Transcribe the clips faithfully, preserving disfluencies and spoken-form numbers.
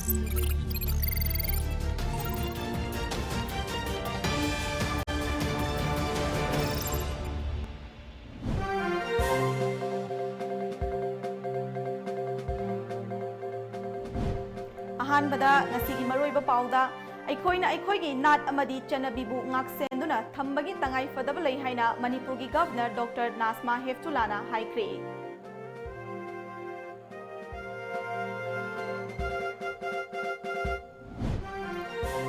ꯑꯍꯥꯟꯕꯗ ꯉꯁꯤꯒꯤ ꯃꯔꯨꯑꯣꯏꯕ ꯄꯥꯎꯗ, ꯑꯩꯈꯣꯏꯅ ꯑꯩꯈꯣꯏꯒꯤ ꯅꯥꯠ ꯑꯃꯗꯤ ꯆꯠꯅꯕꯤꯕꯨ ꯉꯥꯛꯁꯦꯟꯗꯨꯅ ꯊꯝꯕꯒꯤ ꯇꯉꯥꯏ ꯐꯗꯕ ꯂꯩ ꯍꯥꯏꯅ ꯃꯅꯤꯄꯨꯔꯒꯤ ꯒꯚꯔꯅꯔ ꯗꯣꯛꯇꯔ ꯅꯥꯖꯃꯥ ꯍꯦꯞꯇꯨꯂꯥꯅ ꯍꯥꯏꯈ꯭ꯔꯦ꯫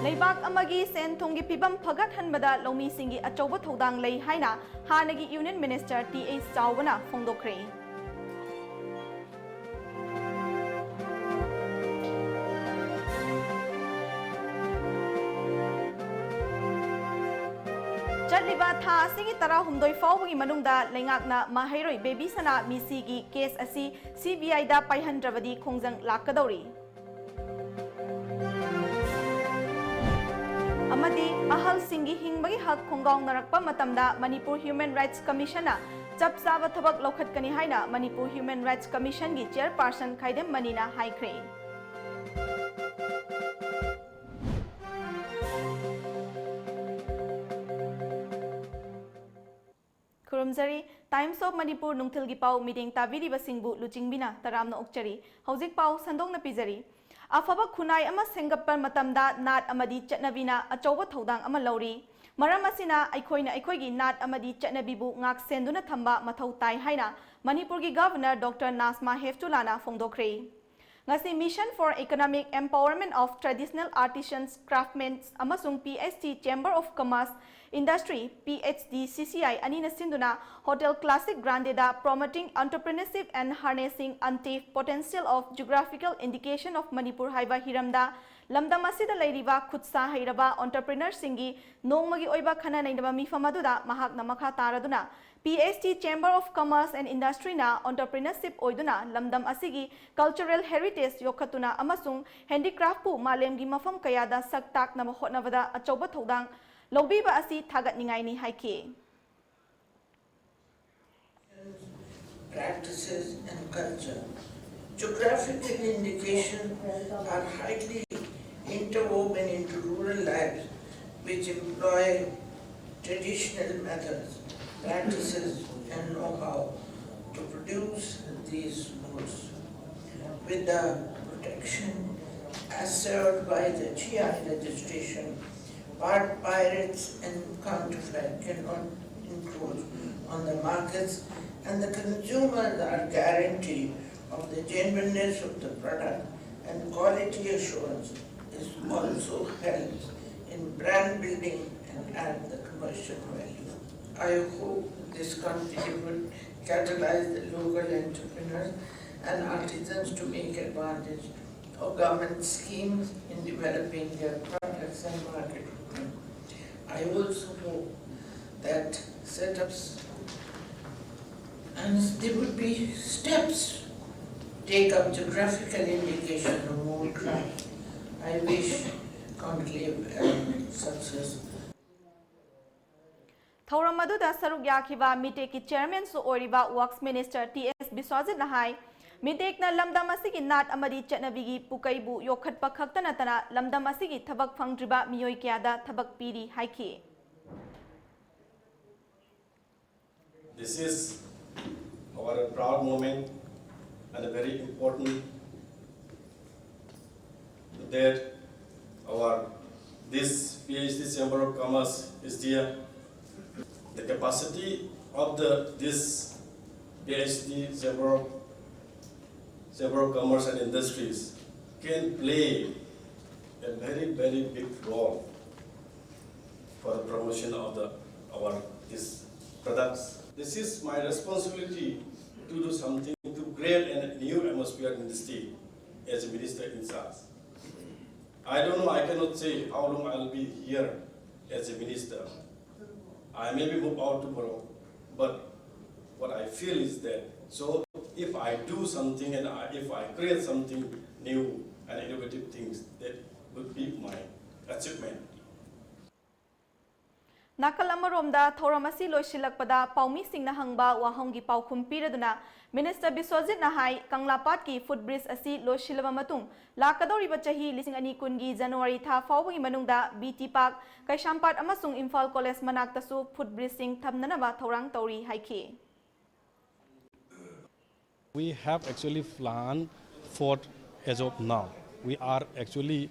ꯂꯩꯕꯥꯛ ꯑꯃꯒꯤ ꯁꯦꯟ ꯊꯨꯝꯒꯤ ꯐꯤꯕꯝ ꯐꯒꯠꯍꯟꯕꯗ ꯂꯧꯃꯤꯁꯤꯡꯒꯤ ꯑꯆꯧꯕ ꯊꯧꯗꯥꯡ ꯂꯩ ꯍꯥꯏꯅ ꯍꯥꯟꯅꯒꯤ ꯌꯨꯅꯤꯌꯟ ꯃꯤꯅꯤꯁꯇꯔ ꯇꯤ ꯑꯩꯆ ꯆꯥꯎꯕꯅ ꯐꯣꯡꯗꯣꯛꯈ꯭ꯔꯦ꯫ ꯆꯠꯂꯤꯕ ꯊꯥ ꯑꯁꯤꯒꯤ ꯇꯔꯥꯍꯨꯝꯗꯣꯏ ꯐꯥꯎꯕꯒꯤ ꯃꯅꯨꯡꯗ ꯂꯩꯉꯥꯛꯅ ꯃꯍꯩꯔꯣꯏ ꯕꯦꯕꯤ ꯁꯅꯥ ꯃꯤꯁꯤꯒꯤ ꯀꯦꯁ ꯑꯁꯤ ꯁꯤ ꯕꯤ ꯑꯥꯏꯗ ꯄꯥꯏꯍꯟꯗ꯭ꯔꯕꯗꯤ ꯈꯣꯡꯖꯪ ꯂꯥꯛꯀꯗꯧꯔꯤ꯫ ꯑꯃꯗꯤ ꯑꯍꯜꯁꯤꯡꯒꯤ ꯍꯤꯡꯕꯒꯤ ꯍꯛ ꯈꯣꯡꯒꯥꯎꯅꯔꯛꯄ ꯃꯇꯝꯗ ꯃꯅꯤꯄꯨꯔ ꯍ꯭ꯌꯨꯃꯦꯟ ꯔꯥꯏꯠꯁ ꯀꯃꯤꯁꯟꯅ ꯆꯞ ꯆꯥꯕ ꯊꯕꯛ ꯂꯧꯈꯠꯀꯅꯤ ꯍꯥꯏꯅ ꯃꯅꯤꯄꯨꯔ ꯍ꯭ꯌꯨꯃꯦꯟ ꯔꯥꯏꯠꯁ ꯀꯃꯤꯁꯟꯒꯤ ꯆꯦꯌꯔꯄꯥꯔꯁꯟ ꯈꯥꯏꯗꯦꯝ ꯃꯅꯤꯅ ꯍꯥꯏꯈ꯭ꯔꯦ꯫ ꯈꯨꯔꯨꯝꯖꯔꯤ꯫ Times of Manipur ꯅꯨꯡꯊꯤꯜꯒꯤ ꯄꯥꯎ ꯃꯤꯠꯌꯦꯡ ꯇꯥꯕꯤꯔꯤꯕꯁꯤꯡꯕꯨ ꯂꯨꯆꯤꯡꯕꯤꯅ ꯇꯔꯥꯝꯅ ꯑꯣꯛꯆꯔꯤ꯫ ꯍꯧꯖꯤꯛ ꯄꯥꯎ ꯁꯟꯗꯣꯛꯅ ꯄꯤꯖꯔꯤ꯫ ꯑꯐꯕ ꯈꯨꯟꯅꯥꯏ ꯑꯃ ꯁꯦꯝꯒꯠꯄ ꯃꯇꯝꯗ ꯅꯥꯠ ꯑꯃꯗꯤ ꯆꯠꯅꯕꯤꯅ ꯑꯆꯧꯕ ꯊꯧꯗꯥꯡ ꯑꯃ ꯂꯧꯔꯤ꯫ ꯃꯔꯝ ꯑꯁꯤꯅ ꯑꯩꯈꯣꯏꯅ ꯑꯩꯈꯣꯏꯒꯤ ꯅꯥꯠ ꯑꯃꯗꯤ ꯆꯠꯅꯕꯤꯕꯨ ꯉꯥꯛ ꯁꯦꯟꯗꯨꯅ ꯊꯝꯕ ꯃꯊꯧ ꯇꯥꯏ ꯍꯥꯏꯅ ꯃꯅꯤꯄꯨꯔꯒꯤ ꯒꯚꯔꯅꯔ ꯗꯣꯛꯇꯔ ꯅꯥꯖꯃꯥ ꯍꯦꯞꯇꯨꯂꯥꯅ ꯐꯣꯡꯗꯣꯛꯈ꯭ꯔꯦ꯫ ꯉꯁꯤ Mission for Economic Empowerment of Traditional Artisans, Craftsmen ꯑꯃꯁꯨꯡ P H D Chamber of Commerce Industry, P H D C C I, ꯑꯅꯤꯅ ꯁꯤꯟꯗꯨꯅ Hotel Classic Grandeꯗ Promoting Entrepreneurship and Harnessing Untapped Potential of Geographical Indication of Manipur ꯍꯥꯏꯕ ꯍꯤꯔꯝꯗ ꯂꯝꯗꯝ ꯑꯁꯤꯗ ꯂꯩꯔꯤꯕ ꯈꯨꯠꯁꯥ ꯍꯩꯔꯕ entrepreneurꯁꯤꯡꯒꯤ ꯅꯣꯡꯃꯒꯤ ꯑꯣꯏꯕ ꯈꯟꯅ ꯅꯩꯅꯕ ꯃꯤꯐꯝ ꯑꯗꯨꯗ ꯃꯍꯥꯛꯅ ꯃꯈꯥ ꯇꯥꯔꯗꯨꯅ P H D Chamber of Commerce and Industryꯅ entrepreneurship ꯑꯣꯏꯗꯨꯅ ꯂꯝꯗꯝ ꯑꯁꯤꯒꯤ cultural heritage ꯌꯣꯛꯈꯠꯇꯨꯅ ꯑꯃꯁꯨꯡ handicraftꯄꯨ ꯃꯥꯂꯦꯝꯒꯤ ꯃꯐꯝ ꯀꯌꯥꯗ ꯁꯛ ꯇꯥꯛꯅꯕ ꯍꯣꯠꯅꯕꯗ ꯑꯆꯧꯕ ꯊꯧꯗꯥꯡ ꯂꯧꯕꯤꯕ ꯑꯁꯤ ꯊꯥꯒꯠꯅꯤꯡꯉꯥꯏꯅꯤ ꯍꯥꯏꯈꯤ꯫ Practices and culture. Geographical indications are highly interwoven into rural lives, which employ traditional methods, practices, and know-how to produce these goods. With the protection assured by the G I registration, part pirates and counterfeit cannot encroach on the markets, and the consumers are guaranteed of the genuineness of the product, and quality assurance is also helps in brand building and add the commercial value. I hope this company will catalyze the local entrepreneurs and artisans to make advantage of government schemes in developing their products and marketing. I also hope that setups and there would be steps take up geographical indication of more crafts. I wish conclave and success. ꯊꯧꯔꯝ ꯑꯗꯨꯗ ꯁꯔꯨꯛ ꯌꯥꯈꯤꯕ ꯃꯤꯇꯦꯛꯀꯤ ꯆꯦꯌꯔꯃꯦꯟꯁꯨ ꯑꯣꯏꯔꯤꯕ works minister T ꯑꯦꯁ ꯕꯤꯁ꯭ꯋꯥꯖꯤꯠꯅ ꯍꯥꯏ, ꯃꯤꯇꯦꯛꯅ ꯂꯝꯗꯝ ꯑꯁꯤꯒꯤ ꯅꯥꯠ ꯑꯃꯗꯤ ꯆꯠꯅꯕꯤꯒꯤ ꯄꯨꯀꯩꯕꯨ ꯌꯣꯛꯈꯠꯄ ꯈꯛꯇ ꯅꯠꯇꯅ ꯂꯝꯗꯝ ꯑꯁꯤꯒꯤ ꯊꯕꯛ ꯐꯪꯗ꯭ꯔꯤꯕ ꯃꯤꯑꯣꯏ ꯀꯌꯥꯗ ꯊꯕꯛ ꯄꯤꯔꯤ ꯍꯥꯏꯈꯤ꯫ This is our proud moment and a very important that our this P H D Chamber of Commerce is there. The capacity of the this P H D Chamber of, Chamber of Commerce and Industries can play a very, very big role for the promotion of the our these products. This is my responsibility to do something to create a new atmosphere in the state as a minister in charge. I don't know, I cannot say how long I'll be here as a minister. I may be move out tomorrow, but what I feel is that so if I do something and I, if I create something new and innovative things, that would be my achievement. ꯅꯥꯀꯜ ꯑꯃꯔꯣꯝꯗ ꯊꯧꯔꯝ ꯑꯁꯤ ꯂꯣꯏꯁꯤꯜꯂꯛꯄꯗ ꯄꯥꯎꯃꯤꯁꯤꯡꯅ ꯍꯪꯕ ꯋꯥꯍꯪꯒꯤ ꯄꯥꯎꯈꯨꯝ ꯄꯤꯔꯗꯨꯅ minister ꯕꯤꯁ꯭ꯋꯖꯤꯠꯅ ꯍꯥꯏ, ꯀꯪꯂꯥꯄꯥꯠꯀꯤ food bridge ꯑꯁꯤ ꯂꯣꯏꯁꯤꯜꯂꯕ ꯃꯇꯨꯡ, ꯂꯥꯛꯀꯗꯧꯔꯤꯕ ꯆꯍꯤ ꯂꯤꯁꯤꯡ ꯑꯅꯤ ꯀꯨꯟꯒꯤ ꯖꯅꯋꯥꯔꯤ ꯊꯥ ꯐꯥꯎꯕꯒꯤ ꯃꯅꯨꯡꯗ ꯕꯤ ꯇꯤ ꯄꯥꯔꯛ, ꯀꯩꯁꯥꯝꯄꯥꯠ ꯑꯃꯁꯨꯡ ꯏꯝꯐꯥꯜ ꯀꯣꯂꯦꯖ ꯃꯅꯥꯛꯇꯁꯨ ꯐꯨꯠ ꯕ꯭ꯔꯤꯖꯁꯤꯡ ꯊꯝꯅꯅꯕ ꯊꯧꯔꯥꯡ ꯇꯧꯔꯤ ꯍꯥꯏꯈꯤ꯫ We have actually planned for, as of now, we are actually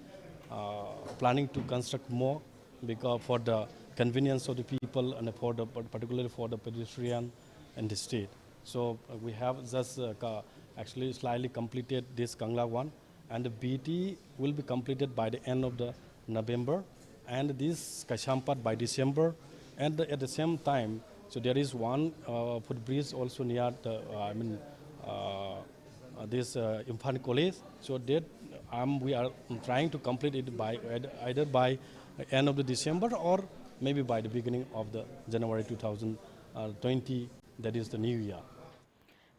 uh, planning to construct more because for the convenience of the people and for the, particularly for the pedestrian and the state. So uh, we have just uh, actually slightly completed this Kangla one, and the B T will be completed by the end of the November, and this Kaishampat by December, and at the same time, so there is one uh, footbridge also near the, uh, I mean, uh, uh, this uh, Imphal College. So that um, we are trying to complete it by either by end of the December or maybe by the beginning of the January two thousand twenty, that is the new year.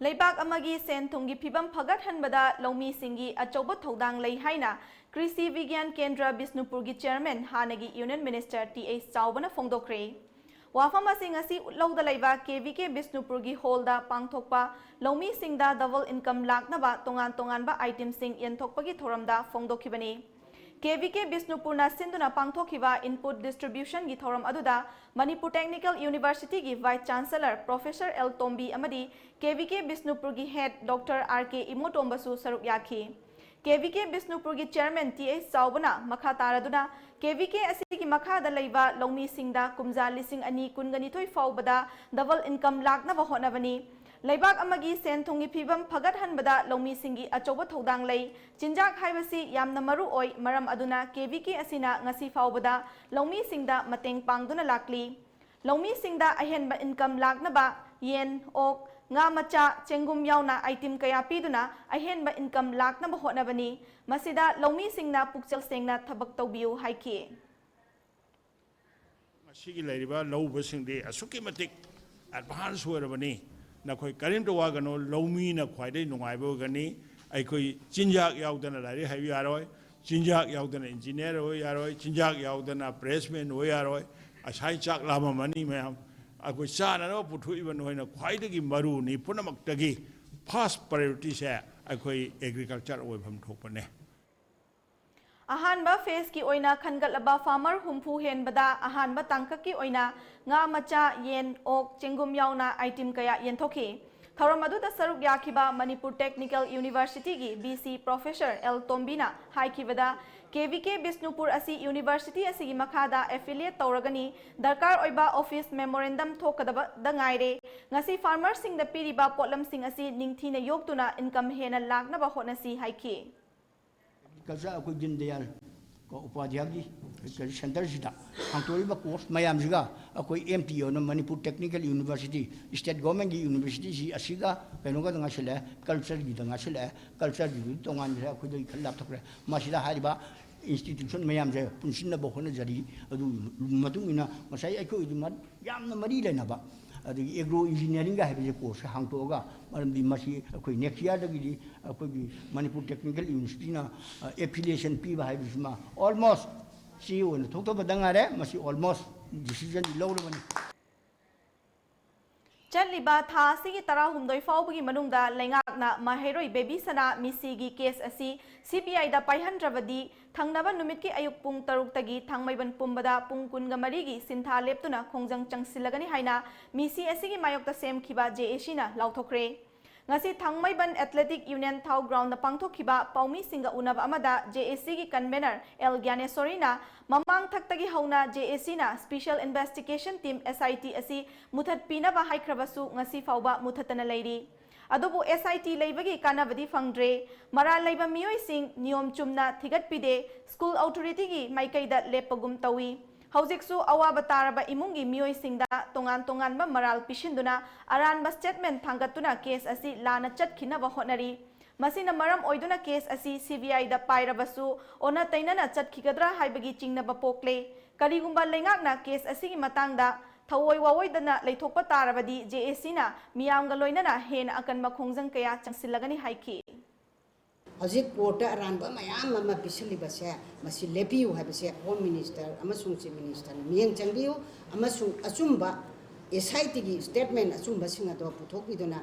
ꯂꯩꯕꯥꯛ ꯑꯃꯒꯤ ꯁꯦꯟ ꯊꯨꯝꯒꯤ ꯐꯤꯕꯝ ꯐꯒꯠꯍꯟꯕꯗ ꯂꯧꯃꯤꯁꯤꯡꯒꯤ ꯑꯆꯧꯕ ꯊꯧꯗꯥꯡ ꯂꯩ ꯍꯥꯏꯅ ꯀ꯭ꯔꯤꯁꯤ ꯕꯤꯒ꯭ꯌꯥꯟ ꯀꯦꯟꯗ꯭ꯔ ꯕꯤꯁꯅꯨꯄꯨꯔꯒꯤ ꯆꯤꯌꯔꯃꯦꯟ ꯍꯥꯟꯅꯒꯤ ꯌꯨꯅꯤꯌꯟ ꯃꯤꯅꯤꯁꯇꯔ ꯇꯤ ꯑꯩꯆ ꯆꯥꯎꯕꯅ ꯐꯣꯡꯗꯣꯛꯈ꯭ꯔꯦ꯫ ꯋꯥꯐꯝ ꯑꯁꯤ ꯉꯁꯤ ꯎꯠꯂꯧꯗ ꯂꯩꯕ ꯀꯦ ꯚꯤ ꯀꯦ ꯕꯤꯁꯅꯨꯄꯨꯔꯒꯤ ꯍꯣꯜꯗ ꯄꯥꯡꯊꯣꯛꯄ ꯂꯧꯃꯤꯁꯤꯡꯗ ꯗꯕꯜ ꯏꯟꯀꯝ ꯂꯥꯛꯅꯕ ꯇꯣꯉꯥꯟ ꯇꯣꯉꯥꯟꯕ ꯑꯥꯏꯇꯦꯝꯁꯤꯡ ꯌꯦꯟꯊꯣꯛꯄꯒꯤ ꯊꯧꯔꯝꯗ ꯐꯣꯡꯗꯣꯛꯈꯤꯕꯅꯤ꯫ ꯀꯦ ꯚꯤ ꯀꯦ ꯕꯤꯁꯅꯨꯄꯨꯔꯅ ꯁꯤꯟꯗꯨꯅ ꯄꯥꯡꯊꯣꯛꯈꯤꯕ ꯏꯟꯄꯨꯠ ꯗꯤꯁꯇ꯭ꯔꯤꯕ꯭ꯌꯨꯁꯟꯒꯤ ꯊꯧꯔꯝ ꯑꯗꯨꯗ ꯃꯅꯤꯄꯨꯔ ꯇꯦꯛꯅꯤꯀꯦꯜ ꯌꯨꯅꯤꯚꯔꯁꯤꯇꯤꯒꯤ vice chancellor professor L Tombi ꯑꯃꯗꯤ ꯀꯦ ꯚꯤ ꯀꯦ ꯕꯤꯁꯅꯨꯄꯨꯔꯒꯤ ꯍꯦꯗ ꯗꯣꯛꯇꯔ ꯑꯥꯔ ꯀꯦ ꯏꯃꯣꯇꯣꯝꯕꯁꯨ ꯁꯔꯨꯛ ꯌꯥꯈꯤ꯫ ꯀꯦ ꯚꯤ ꯀꯦ ꯕꯤꯁꯅꯨꯄꯨꯔꯒꯤ ꯆꯤꯌꯔꯃꯦꯟ ꯇꯤ ꯑꯩꯆ ꯆꯥꯎꯕꯅ ꯃꯈꯥ ꯇꯥꯔꯗꯨꯅ ꯀꯦ ꯚꯤ ꯀꯦ ꯑꯁꯤꯒꯤ ꯃꯈꯥꯗ ꯂꯩꯕ ꯂꯧꯃꯤꯁꯤꯡꯗ ꯀꯨꯝꯖꯥ ꯂꯤꯁꯤꯡ ꯑꯅꯤ ꯀꯨꯟꯒ ꯅꯤꯊꯣꯏ ꯐꯥꯎꯕꯗ ꯗꯕꯜ ꯏꯟꯀꯝ ꯂꯥꯛꯅꯕ ꯍꯣꯠꯅꯕꯅꯤ꯫ ꯂꯩꯕꯥꯛ ꯑꯃꯒꯤ ꯁꯦꯟ ꯊꯨꯝꯒꯤ ꯐꯤꯕꯝ ꯐꯒꯠꯍꯟꯕꯗ ꯂꯧꯃꯤꯁꯤꯡꯒꯤ ꯑꯆꯧꯕ ꯊꯧꯗꯥꯡ ꯂꯩ꯫ ꯆꯤꯟꯖꯥꯛ ꯍꯥꯏꯕꯁꯤ ꯌꯥꯝꯅ ꯃꯔꯨ ꯑꯣꯏ, ꯃꯔꯝ ꯑꯗꯨꯅ ꯀꯦ ꯚꯤ ꯀꯦ ꯑꯁꯤꯅ ꯉꯁꯤ ꯐꯥꯎꯕꯗ ꯂꯧꯃꯤꯁꯤꯡꯗ ꯃꯇꯦꯡ ꯄꯥꯡꯗꯨꯅ ꯂꯥꯛꯂꯤ꯫ ꯂꯧꯃꯤꯁꯤꯡꯗ ꯑꯍꯦꯟꯕ ꯏꯟꯀꯝ ꯂꯥꯛꯅꯕ ꯌꯦꯟ, ꯑꯣꯛ, ꯉꯥ ꯃꯆꯥ, ꯆꯦꯡꯒꯨꯝ ꯌꯥꯎꯅ ꯑꯥꯏꯇꯦꯝ ꯀꯌꯥ ꯄꯤꯗꯨꯅ ꯑꯍꯦꯟꯕ ꯏꯟꯀꯝ ꯂꯥꯛꯅꯕ ꯍꯣꯠꯅꯕꯅꯤ꯫ ꯃꯁꯤꯗ ꯂꯧꯃꯤꯁꯤꯡꯅ ꯄꯨꯛꯆꯦꯜ ꯁꯦꯡꯅ ꯊꯕꯛ ꯇꯧꯕꯤꯌꯨ ꯍꯥꯏꯈꯤ꯫ ꯃꯁꯤꯒꯤ ꯂꯩꯔꯤꯕ ꯂꯧ ꯎꯕꯁꯤꯡꯗꯤ ꯑꯁꯨꯛꯀꯤ ꯃꯇꯤꯛ ꯑꯦꯗꯚꯥꯟꯁ ꯑꯣꯏꯔꯕꯅꯤ꯫ ꯅꯈꯣꯏ ꯀꯔꯤꯝꯇ ꯋꯥꯒꯅꯨ, ꯂꯧꯃꯤꯅ ꯈ꯭ꯋꯥꯏꯗꯒꯤ ꯅꯨꯡꯉꯥꯏꯕ ꯑꯣꯏꯒꯅꯤ꯫ ꯑꯩꯈꯣꯏ ꯆꯤꯟꯖꯥꯛ ꯌꯥꯎꯗꯅ ꯂꯥꯏꯔꯤꯛ ꯍꯩꯕ ꯌꯥꯔꯣꯏ, ꯆꯤꯟꯖꯥꯛ ꯌꯥꯎꯗꯅ ꯏꯟꯖꯤꯅꯤꯌꯥꯔ ꯑꯣꯏ ꯌꯥꯔꯣꯏ, ꯆꯤꯟꯖꯥꯛ ꯌꯥꯎꯗꯅ ꯄ꯭ꯔꯦꯁꯃꯦꯟ ꯑꯣꯏ ꯌꯥꯔꯣꯏ꯫ ꯉꯁꯥꯏ ꯆꯥꯛ ꯂꯥꯝꯃꯝꯃꯅꯤ ꯃꯌꯥꯝ, ꯑꯩꯈꯣꯏ ꯆꯥꯅꯅꯕ ꯄꯨꯊꯣꯛꯏꯕ ꯅꯈꯣꯏꯅ ꯈ꯭ꯋꯥꯏꯗꯒꯤ ꯃꯔꯨꯅꯤ꯫ ꯄꯨꯝꯅꯃꯛꯇꯒꯤ ꯐꯥꯔꯁ ꯄ꯭ꯔꯥꯏꯌꯣꯔꯤꯇꯤꯁꯦ ꯑꯩꯈꯣꯏ ꯑꯦꯒ꯭ꯔꯤꯀꯜꯆꯔ ꯑꯣꯏꯐꯝ ꯊꯣꯛꯄꯅꯦ꯫ ꯑꯍꯥꯟꯕ ꯐꯦꯖꯀꯤ ꯑꯣꯏꯅ ꯈꯟꯒꯠꯂꯕ ꯐꯥꯔꯃꯔ ꯍꯨꯝꯐꯨ ꯍꯦꯟꯕꯗ ꯑꯍꯥꯟꯕ ꯇꯥꯡꯀꯛꯀꯤ ꯑꯣꯏꯅ ꯉꯥ ꯃꯆꯥ, ꯌꯦꯟ, ꯑꯣꯛ, ꯆꯦꯡꯒꯨꯝ ꯌꯥꯎꯅ ꯑꯥꯏꯇꯦꯝ ꯀꯌꯥ ꯌꯦꯟꯊꯣꯛꯈꯤ꯫ ꯊꯧꯔꯝ ꯑꯗꯨꯗ ꯁꯔꯨꯛ ꯌꯥꯈꯤꯕ ꯃꯅꯤꯄꯨꯔ ꯇꯦꯛꯅꯤꯀꯦꯜ ꯌꯨꯅꯤꯚꯔꯁꯤꯇꯤꯒꯤ ꯚꯤ ꯁꯤ ꯄ꯭ꯔꯣꯐꯦꯁꯔ ꯑꯦꯜ ꯇꯣꯝꯕꯤꯅ ꯍꯥꯏꯈꯤꯕꯗ, ꯀꯦ ꯚꯤ ꯀꯦ ꯕꯤꯁꯅꯨꯄꯨꯔ ꯑꯁꯤ ꯌꯨꯅꯤꯚꯔꯁꯤꯇꯤ ꯑꯁꯤꯒꯤ ꯃꯈꯥꯗ ꯑꯦꯐꯤꯂꯤꯌꯦꯠ ꯇꯧꯔꯒꯅꯤ꯫ ꯗꯔꯀꯥꯔ ꯑꯣꯏꯕ ꯑꯣꯐꯤꯁ ꯃꯦꯃꯣꯔꯦꯟꯗꯝ ꯊꯣꯛꯀꯗꯕꯗ ꯉꯥꯏꯔꯦ꯫ ꯉꯁꯤ ꯐꯥꯔꯃꯔꯁꯤꯡꯗ ꯄꯤꯔꯤꯕ ꯄꯣꯠꯂꯝꯁꯤꯡ ꯑꯁꯤ ꯅꯤꯡꯊꯤꯅ ꯌꯣꯛꯇꯨꯅ ꯏꯟꯀꯝ ꯍꯦꯟꯅ ꯂꯥꯛꯅꯕ ꯍꯣꯠꯅꯁꯤ ꯍꯥꯏꯈꯤ꯫ ꯑꯦꯒ꯭ꯔꯤꯀꯜꯆꯔ ꯑꯩꯈꯣꯏ ꯗꯤꯟ ꯗꯌꯥꯜ ꯀꯣ ꯎꯄꯥꯙ꯭ꯌꯥꯒꯤ ꯁꯦꯟꯇꯔꯁꯤꯗ ꯍꯥꯡꯗꯣꯛꯏꯕ ꯀꯣꯔꯁ ꯃꯌꯥꯝꯁꯤꯒ ꯑꯩꯈꯣꯏ ꯑꯦꯝ ꯇꯤ ꯑꯣꯅ ꯃꯅꯤꯄꯨꯔ ꯇꯦꯛꯅꯤꯀꯦꯜ ꯌꯨꯅꯤꯚꯔꯁꯤꯇꯤ, ꯏꯁꯇꯦꯠ ꯒꯣꯔꯃꯦꯟꯒꯤ ꯌꯨꯅꯤꯚꯔꯁꯤꯇꯤꯁꯤ ꯑꯁꯤꯒ ꯀꯩꯅꯣꯒ ꯉꯥꯏꯁꯤꯜꯂꯛꯑꯦ, ꯀꯜꯆꯔꯒꯤꯗ ꯉꯥꯏꯁꯤꯜꯂꯛꯑꯦ꯫ ꯀꯜꯆꯔꯒꯤꯗꯨꯗꯤ ꯇꯣꯉꯥꯟꯈ꯭ꯔꯦ, ꯑꯩꯈꯣꯏꯗꯒꯤ ꯈꯔ ꯂꯥꯞꯊꯣꯛꯈ꯭ꯔꯦ꯫ ꯃꯁꯤꯗ ꯍꯥꯏꯔꯤꯕ ꯏꯟꯁꯇꯤꯇ꯭ꯌꯨꯁꯟ ꯃꯌꯥꯝꯁꯦ ꯄꯨꯟꯁꯤꯟꯅꯕ ꯍꯣꯠꯅꯖꯔꯤ꯫ ꯑꯗꯨꯒꯤ ꯃꯇꯨꯡ ꯏꯟꯅ ꯉꯁꯥꯏ ꯑꯩꯈꯣꯏ ꯍꯧꯖꯤꯛ ꯌꯥꯝꯅ ꯃꯔꯤ ꯂꯩꯅꯕ ꯑꯗꯒꯤ ꯑꯦꯒ꯭ꯔꯣ ꯏꯟꯖꯤꯅꯤꯌꯥꯔꯤꯡꯒ ꯍꯥꯏꯕꯁꯦ ꯀꯣꯔꯁꯁꯦ ꯍꯥꯡꯗꯣꯛꯑꯒ, ꯃꯔꯝꯗꯤ ꯃꯁꯤ ꯑꯩꯈꯣꯏ ꯅꯦꯛꯁ ꯌꯥꯔꯗꯒꯤꯗꯤ ꯑꯩꯈꯣꯏꯒꯤ ꯃꯅꯤꯄꯨꯔ ꯇꯦꯛꯅꯤꯀꯦꯜ ꯌꯨꯅꯤꯚꯔꯁꯤꯇꯤꯅ ꯑꯦꯐꯤꯂꯤꯌꯦꯁꯟ ꯄꯤꯕ ꯍꯥꯏꯕꯁꯤꯃ ꯑꯣꯜꯃꯣꯁ ꯆꯦ ꯑꯣꯏꯅ ꯊꯣꯛꯇꯕꯗ ꯉꯥꯏꯔꯦ꯫ ꯃꯁꯤ ꯑꯣꯜꯃꯣꯁ ꯗꯤꯁꯤꯖꯟꯗꯤ ꯂꯧꯔꯕꯅꯤ꯫ ꯆꯠꯂꯤꯕ ꯊꯥ ꯑꯁꯤꯒꯤ ꯇꯔꯥꯍꯨꯝꯗꯣꯏ ꯐꯥꯎꯕꯒꯤ ꯃꯅꯨꯡꯗ ꯂꯩꯉꯥꯛꯅ ꯃꯍꯩꯔꯣꯏ ꯕꯦꯕꯤ ꯁꯅꯥ ꯃꯤꯁꯤꯒꯤ ꯀꯦꯁ ꯑꯁꯤ ꯁꯤ ꯕꯤ ꯑꯥꯏꯗ ꯄꯥꯏꯍꯟꯗ꯭ꯔꯕꯗꯤ ꯊꯪꯅꯕ ꯅꯨꯃꯤꯠꯀꯤ ꯑꯌꯨꯛ ꯄꯨꯡ ꯇꯔꯨꯛꯇꯒꯤ ꯊꯥꯡꯃꯩꯕꯟ ꯄꯨꯝꯕꯗ ꯄꯨꯡ ꯀꯨꯟꯒ ꯃꯔꯤꯒꯤ ꯁꯤꯟꯊꯥ ꯂꯦꯞꯇꯨꯅ ꯈꯣꯡꯖꯪ ꯆꯪꯁꯤꯜꯂꯒꯅꯤ ꯍꯥꯏꯅ ꯃꯤꯁꯤ ꯑꯁꯤꯒꯤ ꯃꯥꯌꯣꯛꯇ ꯁꯦꯝꯈꯤꯕ ꯖꯦ ꯑꯦ ꯁꯤꯅ ꯂꯥꯎꯊꯣꯛꯈ꯭ꯔꯦ꯫ ꯉꯁꯤ ꯊꯥꯡꯃꯩꯕꯟ ꯑꯦꯊꯂꯦꯇꯤꯛ ꯌꯨꯅꯤꯌꯟ ꯊꯥꯎ ꯒ꯭ꯔꯥꯎꯟꯗ ꯄꯥꯡꯊꯣꯛꯈꯤꯕ ꯄꯥꯎꯃꯤꯁꯤꯡꯒ ꯎꯅꯕ ꯑꯃꯗ ꯖꯦ ꯑꯦ ꯁꯤꯒꯤ ꯀꯟꯚꯦꯅꯔ ꯑꯦꯜ ꯒ꯭ꯌꯥꯅꯦꯁꯣꯔꯤꯅ ꯃꯃꯥꯡ ꯊꯛꯇꯒꯤ ꯍꯧꯅ ꯖꯦ ꯑꯦ ꯁꯤꯅ ꯁ꯭ꯄꯤꯁꯦꯜ ꯏꯟꯚꯦꯁꯇꯤꯒꯦꯁꯟ ꯇꯤꯝ, ꯑꯦꯁ ꯑꯥꯏ ꯇꯤ, ꯑꯁꯤ ꯃꯨꯊꯠꯄꯤꯅꯕ ꯍꯥꯏꯈ꯭ꯔꯕꯁꯨ ꯉꯁꯤ ꯐꯥꯎꯕ ꯃꯨꯊꯠꯇꯅ ꯂꯩꯔꯤ꯫ ꯑꯗꯨꯕꯨ ꯑꯦꯁ ꯑꯥꯏ ꯇꯤ ꯂꯩꯕꯒꯤ ꯀꯥꯟꯅꯕꯗꯤ ꯐꯪꯗ꯭ꯔꯦ꯫ ꯃꯔꯥꯜ ꯂꯩꯕ ꯃꯤꯑꯣꯏꯁꯤꯡ ꯅꯤꯌꯣꯝ ꯆꯨꯝꯅ ꯊꯤꯒꯠꯄꯤꯗꯦ, ꯁ꯭ꯀꯨꯜ ꯑꯣꯊꯣꯔꯤꯇꯤꯒꯤ ꯃꯥꯏꯀꯩꯗ ꯂꯦꯞꯄꯒꯨꯝ ꯇꯧꯏ꯫ ꯍꯧꯖꯤꯛꯁꯨ ꯑꯋꯥꯕ ꯇꯥꯔꯕ ꯏꯃꯨꯡꯒꯤ ꯃꯤꯑꯣꯏꯁꯤꯡꯗ ꯇꯣꯉꯥꯟ ꯇꯣꯉꯥꯟꯕ ꯃꯔꯥꯜ ꯄꯤꯁꯤꯟꯗꯨꯅ ꯑꯔꯥꯟꯕ ꯁ꯭ꯇꯦꯠꯃꯦꯟ ꯊꯥꯡꯒꯠꯇꯨꯅ ꯀꯦꯁ ꯑꯁꯤ ꯂꯥꯟꯅ ꯆꯠꯈꯤꯅꯕ ꯍꯣꯠꯅꯔꯤ꯫ ꯃꯁꯤꯅ ꯃꯔꯝ ꯑꯣꯏꯗꯨꯅ ꯀꯦꯁ ꯑꯁꯤ ꯁꯤ ꯕꯤ ꯑꯥꯏꯗ ꯄꯥꯏꯔꯕꯁꯨ ꯑꯣꯟꯅ ꯇꯩꯅꯅ ꯆꯠꯈꯤꯒꯗ꯭ꯔꯥ ꯍꯥꯏꯕꯒꯤ ꯆꯤꯡꯅꯕ ꯄꯣꯛꯂꯦ꯫ ꯀꯔꯤꯒꯨꯝꯕ ꯂꯩꯉꯥꯛꯅ ꯀꯦꯁ ꯑꯁꯤꯒꯤ ꯃꯇꯥꯡꯗ ꯊꯑꯣꯏ ꯋꯥꯑꯣꯏꯗꯅ ꯂꯩꯊꯣꯛꯄ ꯇꯥꯔꯕꯗꯤ ꯖꯦ ꯑꯦ ꯁꯤꯅ ꯃꯤꯌꯥꯝꯒ ꯂꯣꯏꯅꯅ ꯍꯦꯟꯅ ꯑꯀꯟꯕ ꯈꯣꯡꯖꯪ ꯀꯌꯥ ꯆꯪꯁꯤꯜꯂꯒꯅꯤ ꯍꯥꯏꯈꯤ꯫ ꯍꯧꯖꯤꯛ ꯀꯣꯔꯠꯇ ꯑꯔꯥꯟꯕ ꯃꯌꯥꯝ ꯑꯃ ꯄꯤꯁꯤꯜꯂꯤꯕꯁꯦ, ꯃꯁꯤ ꯂꯦꯞꯄꯤꯌꯨ ꯍꯥꯏꯕꯁꯦ ꯍꯣꯝ ꯃꯤꯅꯤꯁꯇꯔ ꯑꯃꯁꯨꯡ ꯆꯤꯐ ꯃꯤꯅꯤꯁꯇꯔꯅ ꯃꯤꯠꯌꯦꯡ ꯆꯪꯕꯤꯌꯨ, ꯑꯃꯁꯨꯡ ꯑꯆꯨꯝꯕ ꯑꯦꯁ ꯑꯥꯏ ꯇꯤꯒꯤ ꯁ꯭ꯇꯦꯠꯃꯦꯟ ꯑꯆꯨꯝꯕꯁꯤꯡ ꯑꯗꯣ ꯄꯨꯊꯣꯛꯄꯤꯗꯨꯅ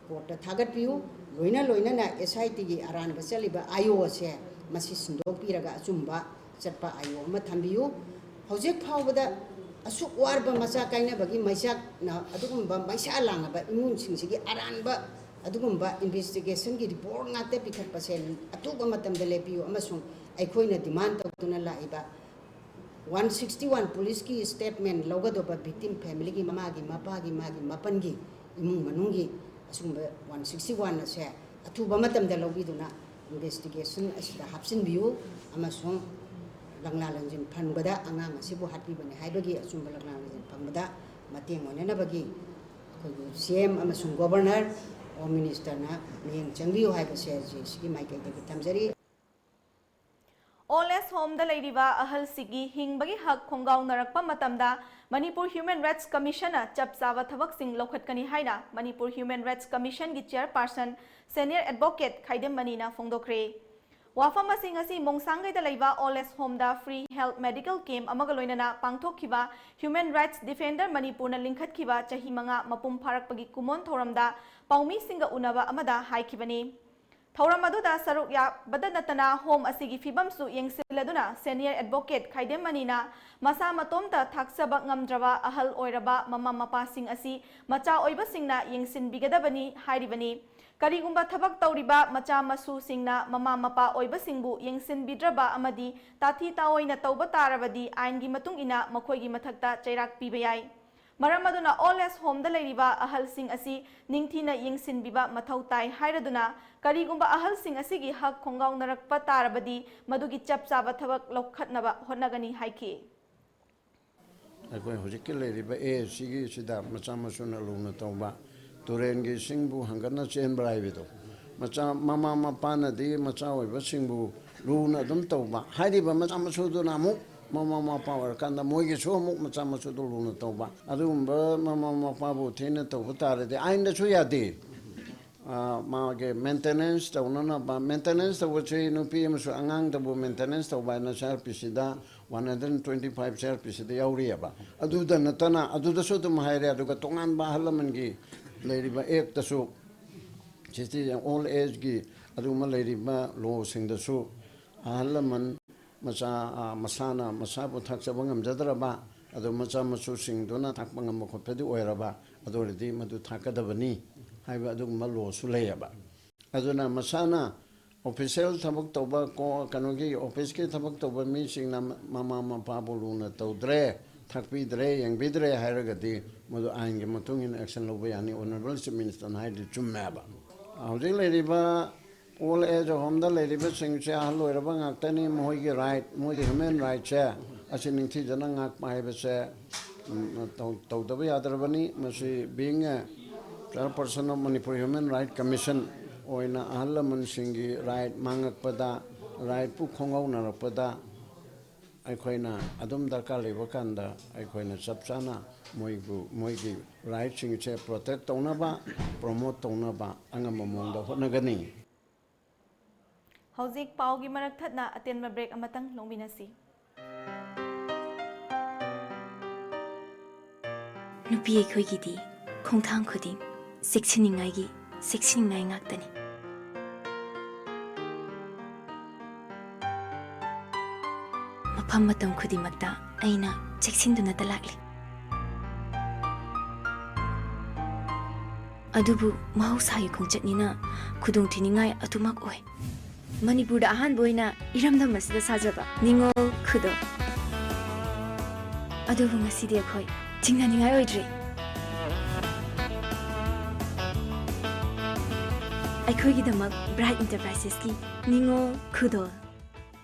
ꯀꯣꯔꯠꯇ ꯊꯥꯒꯠꯄꯤꯌꯨ꯫ ꯂꯣꯏꯅ ꯂꯣꯏꯅꯅ ꯑꯦꯁ ꯑꯥꯏ ꯇꯤꯒꯤ ꯑꯔꯥꯟꯕ ꯆꯠꯂꯤꯕ ꯑꯥꯏ ꯑꯣ ꯑꯁꯦ ꯃꯁꯤ ꯁꯤꯟꯗꯣꯛꯄꯤꯔꯒ ꯑꯆꯨꯝꯕ ꯆꯠꯄ ꯑꯥꯏ ꯑꯣ ꯑꯃ ꯊꯝꯕꯤꯌꯨ꯫ ꯍꯧꯖꯤꯛ ꯐꯥꯎꯕꯗ ꯑꯁꯨꯛ ꯋꯥꯔꯕ ꯃꯆꯥ ꯀꯥꯏꯅꯕꯒꯤ ꯃꯩꯆꯥꯛꯅ ꯑꯗꯨꯒꯨꯝꯕ ꯃꯩꯁꯥ ꯂꯥꯡꯉꯕ ꯏꯃꯨꯡꯁꯤꯡꯁꯤꯒꯤ ꯑꯔꯥꯟꯕ ꯑꯗꯨꯒꯨꯝꯕ ꯏꯟꯚꯦꯁꯇꯤꯒꯦꯁꯟꯒꯤ ꯔꯤꯄꯣꯔꯠ ꯉꯥꯛꯇ ꯄꯤꯈꯠꯄꯁꯦ ꯑꯊꯨꯕ ꯃꯇꯝꯗ ꯂꯦꯞꯄꯤꯌꯨ ꯑꯃꯁꯨꯡ ꯑꯩꯈꯣꯏꯅ ꯗꯤꯃꯥꯟ ꯇꯧꯗꯨꯅ ꯂꯥꯛꯏꯕ ꯋꯥꯟ ꯁꯤꯛꯁꯇꯤ ꯋꯥꯟ ꯄꯨꯂꯤꯁꯀꯤ ꯁ꯭ꯇꯦꯠꯃꯦꯟ ꯂꯧꯒꯗꯧꯕ ꯚꯤꯛꯇꯤꯝ ꯐꯦꯃꯤꯂꯤꯒꯤ ꯃꯃꯥꯒꯤ ꯃꯄꯥꯒꯤ ꯃꯥꯒꯤ ꯃꯥꯄꯟꯒꯤ ꯏꯃꯨꯡ ꯃꯅꯨꯡꯒꯤ ꯑꯁꯤꯒꯨꯝꯕ ꯋꯥꯟ ꯁꯤꯛꯁꯇꯤ ꯋꯥꯟ ꯑꯁꯦ ꯑꯊꯨꯕ ꯃꯇꯝꯗ ꯂꯧꯕꯤꯗꯨꯅ ꯏꯟꯚꯦꯁꯇꯤꯒꯦꯁꯟ ꯑꯁꯤꯗ ꯍꯥꯞꯆꯤꯟꯕꯤꯌꯨ ꯑꯃꯁꯨꯡ ꯂꯪꯂꯥ ꯂꯪꯖꯤꯟ ꯐꯪꯕꯗ ꯑꯉꯥꯡ ꯑꯁꯤꯕꯨ ꯍꯥꯠꯄꯤꯕꯅꯤ ꯍꯥꯏꯕꯒꯤ ꯑꯆꯨꯝꯕ ꯂꯪꯂꯥ ꯂꯪꯖꯤꯟ ꯐꯪꯕꯗ ꯃꯇꯦꯡ ꯑꯣꯏꯅꯅꯕꯒꯤ ꯑꯩꯈꯣꯏꯒꯤ ꯁꯤ ꯑꯦꯝ ꯑꯃꯁꯨꯡ ꯒꯣꯕꯔꯅꯔ, ꯍꯣꯝ ꯃꯤꯅꯤꯁꯇꯔꯅ ꯃꯤꯠꯌꯦꯡ ꯆꯪꯕꯤꯌꯨ ꯍꯥꯏꯕꯁꯦ ꯖꯤ ꯑꯦꯁ ꯁꯤꯒꯤ ꯃꯥꯏꯀꯩꯗꯒꯤ ꯊꯝꯖꯔꯤ꯫ ꯑꯣꯜ ꯑꯦꯖ ꯍꯣꯝꯗ ꯂꯩꯔꯤꯕ ꯑꯍꯜꯁꯤꯡꯒꯤ ꯍꯤꯡꯕꯒꯤ ꯍꯛ ꯈꯣꯡꯒꯥꯎꯅꯔꯛꯄ ꯃꯇꯝꯗ ꯃꯅꯤꯄꯨꯔ ꯍ꯭ꯌꯨꯃꯦꯟ ꯔꯥꯏꯠꯁ ꯀꯃꯤꯁꯟꯅ ꯆꯞ ꯆꯥꯕ ꯊꯕꯛꯁꯤꯡ ꯂꯧꯈꯠꯀꯅꯤ ꯍꯥꯏꯅ ꯃꯅꯤꯄꯨꯔ ꯍ꯭ꯌꯨꯃꯦꯟ ꯔꯥꯏꯠꯁ ꯀꯃꯤꯁꯟꯒꯤ ꯆꯤꯌꯔꯄꯥꯔꯁꯟ ꯁꯦꯅꯤꯌꯔ ꯑꯦꯗꯚꯣꯀꯦꯠ ꯈꯥꯏꯗꯦꯝ ꯃꯅꯤꯅ ꯐꯣꯡꯗꯣꯛꯈ꯭ꯔꯦ꯫ ꯋꯥꯐꯝ ꯑꯁꯤꯡ ꯑꯁꯤ ꯃꯣꯡꯁꯥꯡꯒꯩꯗ ꯂꯩꯕ ꯑꯣꯜ ꯑꯦꯖ ꯍꯣꯝꯗ ꯐ꯭ꯔꯤ ꯍꯦꯜꯊ ꯃꯦꯗꯤꯀꯦꯜ ꯀꯦꯝꯞ ꯑꯃꯒ ꯂꯣꯏꯅꯅ ꯄꯥꯡꯊꯣꯛꯈꯤꯕ ꯍ꯭ꯌꯨꯃꯦꯟ ꯔꯥꯏꯠꯁ ꯗꯤꯐꯦꯟꯗꯔ ꯃꯅꯤꯄꯨꯔꯅ ꯂꯤꯡꯈꯠꯈꯤꯕ ꯆꯍꯤ ꯃꯉꯥ ꯃꯄꯨꯡ ꯐꯥꯔꯛꯄꯒꯤ ꯀꯨꯃꯣꯟ ꯊꯧꯔꯝꯗ ꯄꯥꯎꯃꯤꯁꯤꯡꯒ ꯎꯅꯕ ꯑꯃꯗ ꯍꯥꯏꯈꯤꯕꯅꯤ꯫ ꯊꯧꯔꯝ ꯑꯗꯨꯗ ꯁꯔꯨꯛ ꯌꯥꯕꯗ ꯅꯠꯇꯅ ꯍꯣꯝ ꯑꯁꯤꯒꯤ ꯐꯤꯕꯝꯁꯨ ꯌꯦꯡꯁꯤꯜꯂꯗꯨꯅ ꯁꯦꯅꯤꯌꯔ ꯑꯦꯗꯚꯣꯀꯦꯠ ꯈꯥꯏꯗꯦꯝ ꯃꯅꯤꯅ ꯃꯁꯥ ꯃꯇꯣꯝꯇ ꯊꯥꯛꯆꯕ ꯉꯝꯗ꯭ꯔꯕ ꯑꯍꯜ ꯑꯣꯏꯔꯕ ꯃꯃꯥ ꯃꯄꯥꯁꯤꯡ ꯑꯁꯤ ꯃꯆꯥ ꯑꯣꯏꯕꯁꯤꯡꯅ ꯌꯦꯡꯁꯤꯟꯕꯤꯒꯗꯕꯅꯤ ꯍꯥꯏꯔꯤꯕꯅꯤ꯫ ꯀꯔꯤꯒꯨꯝꯕ ꯊꯕꯛ ꯇꯧꯔꯤꯕ ꯃꯆꯥ ꯃꯁꯨꯁꯤꯡꯅ ꯃꯃꯥ ꯃꯄꯥ ꯑꯣꯏꯕꯁꯤꯡꯕꯨ ꯌꯦꯡꯁꯤꯟꯕꯤꯗ꯭ꯔꯕ ꯑꯃꯗꯤ ꯇꯥꯊꯤ ꯇꯥꯑꯣꯏꯅ ꯇꯧꯕ ꯇꯥꯔꯕꯗꯤ ꯑꯥꯏꯟꯒꯤ ꯃꯇꯨꯡ ꯏꯟꯅ ꯃꯈꯣꯏꯒꯤ ꯃꯊꯛꯇ ꯆꯩꯔꯥꯛ ꯄꯤꯕ ꯌꯥꯏ꯫ ꯃꯔꯝ ꯑꯗꯨꯅ ꯑꯣꯜ ꯑꯦꯖ ꯍꯣꯝꯗ ꯂꯩꯔꯤꯕ ꯑꯍꯜꯁꯤꯡ ꯑꯁꯤ ꯅꯤꯡꯊꯤꯅ ꯌꯦꯡꯁꯤꯟꯕꯤꯕ ꯃꯊꯧ ꯇꯥꯏ ꯍꯥꯏꯔꯗꯨꯅ ꯀꯔꯤꯒꯨꯝꯕ ꯑꯍꯜꯁꯤꯡ ꯑꯁꯤꯒꯤ ꯍꯛ ꯈꯣꯡꯒꯥꯎꯅꯔꯛꯄ ꯇꯥꯔꯕꯗꯤ ꯃꯗꯨꯒꯤ ꯆꯞ ꯆꯥꯕ ꯊꯕꯛ ꯂꯧꯈꯠꯅꯕ ꯍꯣꯠꯅꯒꯅꯤ ꯍꯥꯏꯈꯤ꯫ ꯑꯩꯈꯣꯏ ꯍꯧꯖꯤꯛꯀꯤ ꯂꯩꯔꯤꯕ ꯑꯦ ꯁꯤꯒꯤꯁꯤꯗ ꯃꯆꯥ ꯃꯁꯨꯅ ꯂꯨꯅ ꯇꯧꯕ, ꯇꯨꯔꯦꯟꯒꯤ ꯏꯁꯤꯡꯕꯨ ꯍꯪꯒꯠꯅ ꯆꯦꯟꯕ꯭ꯔꯥ ꯍꯥꯏꯕꯗꯣ, ꯃꯆꯥ ꯃꯃꯥ ꯃꯄꯥꯅꯗꯤ ꯃꯆꯥ ꯑꯣꯏꯕꯁꯤꯡꯕꯨ ꯂꯨꯅ ꯑꯗꯨꯝ ꯇꯧꯕ, ꯍꯥꯏꯔꯤꯕ ꯃꯆꯥ ꯃꯁꯨꯗꯨꯅ ꯑꯃꯨꯛ ꯃꯃꯥ ꯃꯄꯥ ꯑꯣꯏꯔꯀꯥꯟꯗ ꯃꯣꯏꯒꯤꯁꯨ ꯑꯃꯨꯛ ꯃꯆꯥ ꯃꯁꯨꯗꯨ ꯂꯨꯅ ꯇꯧꯕ, ꯑꯗꯨꯒꯨꯝꯕ ꯃꯃꯥ ꯃꯄꯥꯕꯨ ꯊꯤꯅ ꯇꯧꯕ ꯇꯥꯔꯗꯤ ꯑꯥꯏꯟꯗꯁꯨ ꯌꯥꯗꯦ꯫ ꯃꯥꯒꯤ ꯃꯦꯟꯇꯦꯅꯦꯟꯁ ꯇꯧꯅꯅꯕ, ꯃꯦꯟꯇꯦꯅꯦꯟꯁ ꯇꯧꯕꯁꯤ ꯅꯨꯄꯤ ꯑꯃꯁꯨꯡ ꯑꯉꯥꯡꯗꯕꯨ ꯃꯦꯟꯇꯦꯅꯦꯟꯁ ꯇꯧꯕ ꯍꯥꯏꯅ ꯁꯤ ꯑꯥꯔ ꯄꯤ ꯁꯤꯗ one hundred twenty five C R P ꯁꯤꯗ ꯌꯥꯎꯔꯤꯑꯕ꯫ ꯑꯗꯨꯗ ꯅꯠꯇꯅ ꯑꯗꯨꯗꯁꯨ ꯑꯗꯨꯝ ꯍꯥꯏꯔꯦ, ꯑꯗꯨꯒ ꯇꯣꯉꯥꯟꯕ ꯑꯍꯜ ꯂꯃꯟꯒꯤ ꯂꯩꯔꯤꯕ ꯑꯦꯛꯇꯁꯨ, ꯁꯤꯇꯤ ꯑꯣꯜ ꯑꯦꯖꯀꯤ ꯑꯗꯨꯒꯨꯝꯕ ꯂꯩꯔꯤꯕ ꯂꯣꯁꯤꯡꯗꯁꯨ ꯑꯍꯜ ꯂꯃꯟ ꯃꯆꯥ, ꯃꯁꯥꯅ ꯃꯁꯥꯕꯨ ꯊꯥꯛꯆꯕ ꯉꯝꯖꯗ꯭ꯔꯕ, ꯑꯗꯨ ꯃꯆꯥ ꯃꯁꯨꯁꯤꯡꯗꯨꯅ ꯊꯥꯛꯄ ꯉꯝꯕ ꯈꯣꯠꯄꯗꯤ ꯑꯣꯏꯔꯕ, ꯑꯗꯨ ꯑꯣꯏꯔꯗꯤ ꯃꯗꯨ ꯊꯥꯛꯀꯗꯕꯅꯤ ꯍꯥꯏꯕ ꯑꯗꯨꯒꯨꯝꯕ ꯂꯣꯁꯨ ꯂꯩꯌꯦꯕ꯫ ꯑꯗꯨꯅ ꯃꯁꯥꯅ ꯑꯣꯐꯤꯁꯤꯌꯦꯜ ꯊꯕꯛ ꯇꯧꯕ, ꯀꯣ-, ꯀꯩꯅꯣꯒꯤ ꯑꯣꯐꯤꯁꯀꯤ ꯊꯕꯛ ꯇꯧꯕ ꯃꯤꯁꯤꯡꯅ ꯃꯃꯥ ꯃꯄꯥꯕꯨ ꯂꯨꯅ ꯇꯧꯗ꯭ꯔꯦ, ꯊꯥꯛꯄꯤꯗ꯭ꯔꯦ, ꯌꯦꯡꯕꯤꯗ꯭ꯔꯦ ꯍꯥꯏꯔꯒꯗꯤ ꯃꯗꯨ ꯑꯥꯏꯟꯒꯤ ꯃꯇꯨꯡ ꯏꯟꯅ ꯑꯦꯛꯁꯟ ꯂꯧꯕ ꯌꯥꯅꯤ꯫ ꯑꯣꯅꯔꯦꯕꯜ ꯆꯤꯐ ꯃꯤꯅꯤꯁꯇꯔꯅ ꯍꯥꯏꯔꯤꯗꯨ ꯆꯨꯝꯃꯦꯕ꯫ ꯍꯧꯖꯤꯛ ꯂꯩꯔꯤꯕ ꯑꯣꯜ ꯑꯦꯖ ꯍꯣꯝꯗ ꯂꯩꯔꯤꯕꯁꯤꯡꯁꯦ ꯑꯍꯜ ꯑꯣꯏꯔꯕ ꯉꯥꯛꯇꯅꯤ꯫ ꯃꯈꯣꯏꯒꯤ ꯔꯥꯏꯠ, ꯃꯈꯣꯏꯒꯤ ꯍ꯭ꯌꯨꯃꯦꯟ ꯔꯥꯏꯠꯁꯦ ꯑꯁꯤ ꯅꯤꯡꯊꯤꯖꯅ ꯉꯥꯛꯄ ꯍꯥꯏꯕꯁꯦ, ꯎꯝ, ꯇꯧ-, ꯇꯧꯗꯕ ꯌꯥꯗ꯭ꯔꯕꯅꯤ꯫ ꯃꯁꯤ being a chairperson of Manipur Human Right Commission ꯑꯣꯏꯅ ꯑꯍꯜ ꯂꯃꯟꯁꯤꯡꯒꯤ ꯔꯥꯏꯠ ꯃꯥꯡꯉꯛꯄꯗ, ꯔꯥꯏꯠꯄꯨ ꯈꯣꯡꯒꯧꯅꯔꯛꯄꯗ ꯑꯩꯈꯣꯏꯅ ꯑꯗꯨꯝ ꯗꯔꯀꯥꯔ ꯂꯩꯕ ꯀꯥꯟꯗ ꯑꯩꯈꯣꯏꯅ ꯆꯞ ꯆꯥꯅ ꯃꯣꯏꯕꯨ, ꯃꯣꯏꯒꯤ ꯔꯥꯏꯠꯁꯤꯡꯁꯦ ꯄ꯭ꯔꯣꯇꯦꯛ ꯇꯧꯅꯕ, ꯄ꯭ꯔꯣꯃꯣꯠ ꯇꯧꯅꯕ ꯑꯉꯝꯕ ꯃꯑꯣꯡꯗ ꯍꯣꯠꯅꯒꯅꯤ꯫ ꯍꯧꯖꯤꯛ ꯄꯥꯎꯒꯤ ꯃꯔꯛ ꯊꯠꯅ ꯑꯇꯦꯟꯕ ꯕ꯭ꯔꯦꯛ ꯑꯃꯇꯪ ꯂꯧꯃꯤꯟꯅꯁꯤ꯫ ꯅꯨꯄꯤ ꯑꯩꯈꯣꯏꯒꯤꯗꯤ ꯈꯣꯡꯊꯥꯡ ꯈꯨꯗꯤꯡ ꯆꯦꯛꯁꯤꯟꯅꯤꯡꯉꯥꯏꯒꯤ ꯆꯦꯛꯁꯤꯟꯅꯤꯡꯉꯥꯏ ꯉꯥꯛꯇꯅꯤ꯫ ꯃꯐꯝ ꯃꯇꯝ ꯈꯨꯗꯤꯡꯃꯛꯇ ꯑꯩꯅ ꯆꯦꯛꯁꯤꯟꯗꯨꯅꯇ ꯂꯥꯛꯂꯤ꯫ ꯑꯗꯨꯕꯨ ꯃꯍꯧꯁꯥꯒꯤ ꯈꯣꯡꯆꯠꯅꯤꯅ ꯈꯨꯗꯣꯡꯊꯤꯅꯤꯡꯉꯥꯏ ꯑꯗꯨꯃꯛ ꯑꯣꯏ꯫ ꯃꯅꯤꯄꯨꯔꯗ ꯑꯍꯥꯟꯕ ꯑꯣꯏꯅ ꯏꯔꯝꯗꯝ ꯑꯁꯤꯗ ꯁꯥꯖꯕ ꯅꯤꯉꯣꯜ ꯈꯨꯗꯣꯜ꯫ ꯑꯗꯨꯕꯨ ꯉꯁꯤꯗꯤ ꯑꯩꯈꯣꯏ ꯆꯤꯡꯅꯅꯤꯡꯉꯥꯏ ꯑꯣꯏꯗ꯭ꯔꯦ꯫ ꯑꯩꯈꯣꯏꯒꯤꯗꯃꯛ ꯕ꯭ꯔꯥꯏꯠ ꯏꯟꯇꯔꯄ꯭ꯔꯥꯏꯁꯦꯁꯀꯤ ꯅꯤꯉꯣꯜ ꯈꯨꯗꯣꯜ꯫